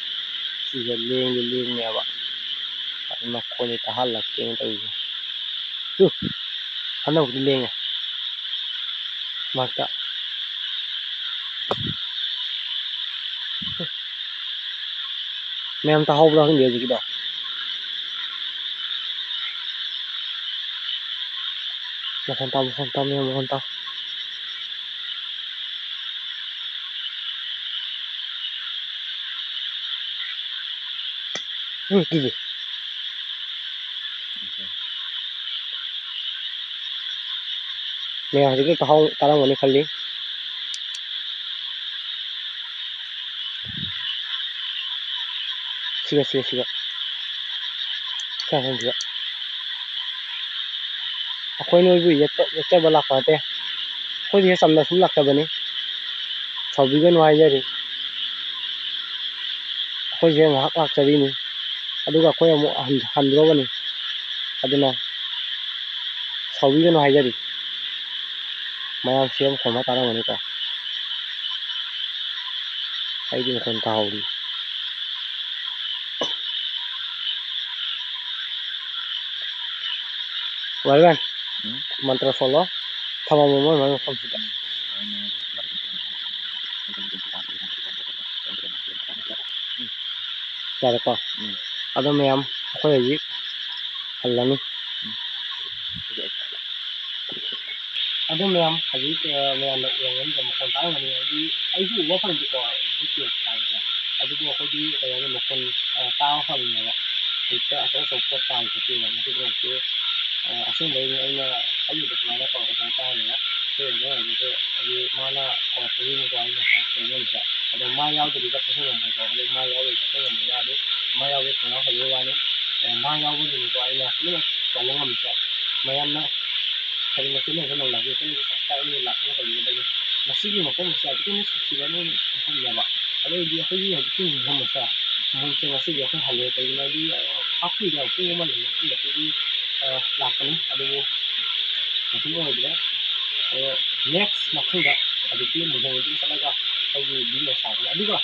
ꯁꯤꯁꯦ ꯂꯦꯡꯗꯤ ꯂꯦꯡꯉꯦꯕ꯫ ꯑꯗꯨ ꯃꯈꯣꯟꯗꯤ ꯇꯥꯍꯜꯂꯛꯇꯦꯅ ꯇꯧꯔꯤꯁꯦ꯫ ꯇꯨ, ꯍꯟꯗꯛꯄꯨꯗꯤ ꯂꯦꯡꯉꯦ꯫ ꯃꯔꯛꯇ꯫ ꯃꯌꯥꯝ ꯇꯥꯍꯧꯕ꯭ꯔꯥ ꯈꯪꯗꯦ ꯍꯧꯖꯤꯛꯀꯤꯗꯣ꯫ ꯃꯈꯣꯟ ꯇꯥꯎ, ꯃꯈꯣꯟ ꯇꯥꯎ, ꯃꯌꯥꯝ ꯃꯈꯣꯟ ꯇꯥꯎ꯫ ꯎꯝ, ꯀꯤꯌꯦ꯫ ꯃꯌꯥꯝ ꯍꯧꯖꯤꯛꯇꯤ ꯇꯥꯍꯧ-, ꯇꯥꯔꯝꯒꯅꯤ ꯈꯜꯂꯤ꯫ ꯁꯤꯒ, ꯁꯤꯒ, ꯁꯤꯒ꯫ ꯁꯤ ꯃꯐꯝꯁꯤꯗ꯫ ꯑꯩꯈꯣꯏ ꯅꯣꯏꯕꯨ ꯌꯦꯠꯄ, ꯌꯦꯠꯆꯕ ꯂꯥꯛꯄ ꯅꯠꯇꯦ꯫ ꯑꯩꯈꯣꯏꯗꯤ ꯆꯝꯅ ꯁꯨꯝ ꯂꯥꯛꯆꯕꯅꯤ꯫ ꯁꯥꯎꯕꯤꯒꯅꯨ ꯍꯥꯏꯖꯔꯤ꯫ ꯑꯩꯈꯣꯏꯁꯦ ꯉꯥꯏꯍꯥꯛ ꯂꯥꯛꯆꯔꯤꯅꯤ, ꯑꯗꯨꯒ ꯑꯩꯈꯣꯏ ꯑꯃꯨꯛ ꯍꯟ-, ꯍꯟꯗ꯭ꯔꯣꯕꯅꯤ꯫ ꯑꯗꯨꯅ ꯁꯥꯎꯕꯤꯒꯅꯨ ꯍꯥꯏꯖꯔꯤ꯫ ꯃꯌꯥꯝ ꯁꯦꯝ ꯈꯣꯝꯃ ꯇꯥꯔꯝꯒꯅꯤꯀꯣ꯫ ꯑꯩꯗꯤ ꯃꯈꯣꯟ ꯇꯥꯍꯧꯔꯤ꯫ ꯋꯥꯔꯤꯕꯟ, ꯎꯝ? ꯃꯟꯇ꯭ꯔ ꯁꯣꯜꯂꯣ, ꯊꯝꯃꯝꯃꯣ ꯃꯣꯏ ꯃꯣꯏ ꯃꯐꯝꯁꯤꯗ꯫ ꯌꯥꯔꯦꯀꯣ? ꯎꯝ꯫ ꯑꯗꯣ ꯃꯌꯥꯝ, ꯑꯩꯈꯣꯏ ꯍꯧꯖꯤꯛ ꯍꯜꯂꯅꯤ꯫ ꯎꯝ꯫ ꯑꯗꯣ ꯃꯌꯥꯝ, ꯍꯧꯖꯤꯛ, ꯑ, ꯃꯌꯥꯝꯅ ꯎꯔꯝꯒꯅꯤꯀꯣ, ꯃꯈꯣꯟ ꯇꯥꯔꯝꯒꯅꯤ, ꯍꯥꯏꯗꯤ ꯑꯩꯁꯨ ꯎꯕ ꯐꯪꯗꯦꯀꯣ, ꯚꯤꯗꯤꯑꯣ ꯇꯥꯕꯁꯦ꯫ ꯑꯗꯨꯕꯨ ꯑꯩꯈꯣꯏꯗꯤ ꯀꯩ ꯍꯥꯏꯅꯤ, ꯃꯈꯣꯟ, ꯑ, ꯇꯥꯕ ꯐꯪꯉꯦꯕ꯫ ꯍꯦꯛꯇ ꯑꯆꯧ ꯑꯆꯧꯕ ꯄꯣꯠ ꯇꯥꯕ ꯈꯣꯠꯄ ꯃꯁꯤꯗ ꯍꯦꯛꯇ, ꯑ, ꯑꯁꯦꯡꯕꯩꯅꯦ ꯑꯩꯅ ꯈꯜꯂꯤꯕ ꯁꯨꯃꯥꯏꯅ ꯀꯧꯔꯛꯄ ꯁꯨꯃꯥꯏꯅ ꯇꯥꯔꯦꯕ꯫ ꯑꯩꯈꯣꯏ ꯑꯣꯖꯥ ꯑꯣꯏꯕꯁꯦ ꯍꯥꯏꯗꯤ ꯃꯥꯅ ꯀꯧꯔꯛꯄꯒꯤꯅꯤꯀꯣ ꯑꯩꯅ ꯉꯁꯥꯏ ꯇꯧꯖꯔꯤꯁꯦ꯫ ꯑꯗꯣ ꯃꯥ ꯌꯥꯎꯗ꯭ꯔꯗꯤ ꯆꯠꯄꯁꯨ ꯉꯝꯃꯣꯏꯀꯣ꯫ ꯑꯗꯣ ꯃꯥ ꯌꯥꯎꯔꯗꯤ ꯆꯠꯄ ꯉꯝꯕ ꯌꯥꯗꯦ꯫ ꯃꯥ ꯌꯥꯎꯕꯒꯤ ꯈꯣꯡꯒ꯭ꯔꯥꯎ ꯐꯖꯕ ꯋꯥꯅꯤ꯫ ꯑ, ꯃꯥ ꯌꯥꯎꯕꯒꯤꯅꯤꯀꯣ ꯑꯩꯅ ꯂꯣꯏꯅ ꯇꯧꯕ ꯉꯝꯃꯤꯁꯦ꯫ ꯃꯌꯥꯝꯅ ꯀꯔꯤꯒꯨꯝꯕ ꯆꯦꯟꯅꯕ ꯅꯪꯂꯕꯗꯤ ꯆꯦꯟꯅꯕ ꯁꯥꯏꯠꯇ ꯑꯩꯅ ꯂꯥꯛꯅꯕ ꯇꯧꯕꯤꯒꯗꯕꯅꯤ꯫ ꯃꯁꯤꯒꯤ ꯃꯐꯝ ꯑꯁꯦ ꯑꯗꯨꯛꯀꯤ ꯃꯇꯤꯛ ꯁꯥꯊꯤꯕ ꯑꯃ ꯃꯐꯝꯅꯦꯕ꯫ ꯑꯗꯨ ꯑꯣꯏꯔꯗꯤ ꯑꯩꯈꯣꯏꯒꯤ ꯍꯧꯖꯤꯛꯀꯤ ꯃꯐꯝ ꯑꯁꯦ, ꯃꯐꯝꯁꯦ ꯉꯁꯤꯗꯤ ꯑꯩꯈꯣꯏ ꯍꯜꯂꯦ꯫ ꯀꯩꯒꯤꯅꯣ ꯍꯥꯏꯗꯤ, ꯑ, ꯍꯥꯞ ꯀꯨꯏꯔꯦ, ꯄꯨꯡ ꯑꯃ ꯍꯦꯟꯅ ꯃꯇꯨꯡꯗ ꯑꯩꯈꯣꯏꯒꯤ, ꯑ, ꯂꯥꯛꯄꯅꯤ꯫ ꯑꯗꯨꯕꯨ ꯀꯩꯁꯨꯝ ꯑꯣꯏꯗ꯭ꯔꯦ꯫ ꯑꯗꯣ next ꯃꯊꯪꯗ ꯍꯧꯖꯤꯛꯇꯤ ꯂꯨꯍꯣꯡꯕꯗꯨ ꯆꯠꯂꯒ ꯑꯩꯈꯣꯏꯒꯤ video ꯁꯥꯒꯅꯤ꯫ ꯑꯗꯨꯒ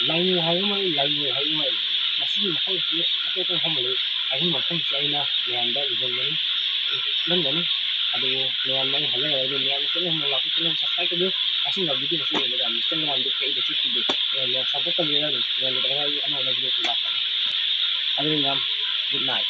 ꯂꯥꯏꯅꯤꯡ ꯍꯥꯏꯕ ꯑꯃ ꯂꯩ, ꯂꯥꯏꯅꯤꯡ ꯍꯥꯏꯕ ꯑꯃ ꯂꯩ꯫ ꯃꯁꯤꯒꯤ ꯃꯐꯝꯁꯤ ꯑꯇꯣꯞꯄ ꯃꯐꯝ ꯑꯃ ꯂꯩ꯫ ꯑꯗꯨꯒꯤ ꯃꯐꯝꯁꯤ ꯑꯩꯅ ꯃꯌꯥꯝꯗ ꯂꯨꯍꯣꯡꯒꯅꯤ꯫ ꯎꯠꯂꯝꯒꯅꯤ꯫ ꯑꯗꯨꯕꯨ ꯃꯌꯥꯝ ꯑꯩ ꯍꯥꯏꯖꯔꯒ ꯑꯗꯨ ꯃꯌꯥꯝ channel ꯑꯃ ꯂꯥꯛꯄ channel subscribe ꯇꯧꯕꯤꯌꯨ꯫ ꯑꯁꯤꯒꯨꯝꯕ video ꯑꯁꯤ ꯌꯦꯡꯕꯗ ꯃꯤꯁꯇꯔ ꯂꯣꯡꯉꯥꯟꯗꯨ ꯀꯩꯗ ꯆꯤꯛꯄꯤꯗꯦ꯫ ꯑꯗꯨꯅ ꯃꯌꯥꯝ support ꯇꯧꯕꯤꯔꯒ ꯑꯗꯨꯝ ꯃꯌꯥꯝꯒꯤꯗꯃꯛ ꯑꯩ ꯑꯅꯧꯕ video ꯂꯥꯛꯀꯅꯤ꯫ ꯑꯗꯨꯅ ꯃꯌꯥꯝ good night꯫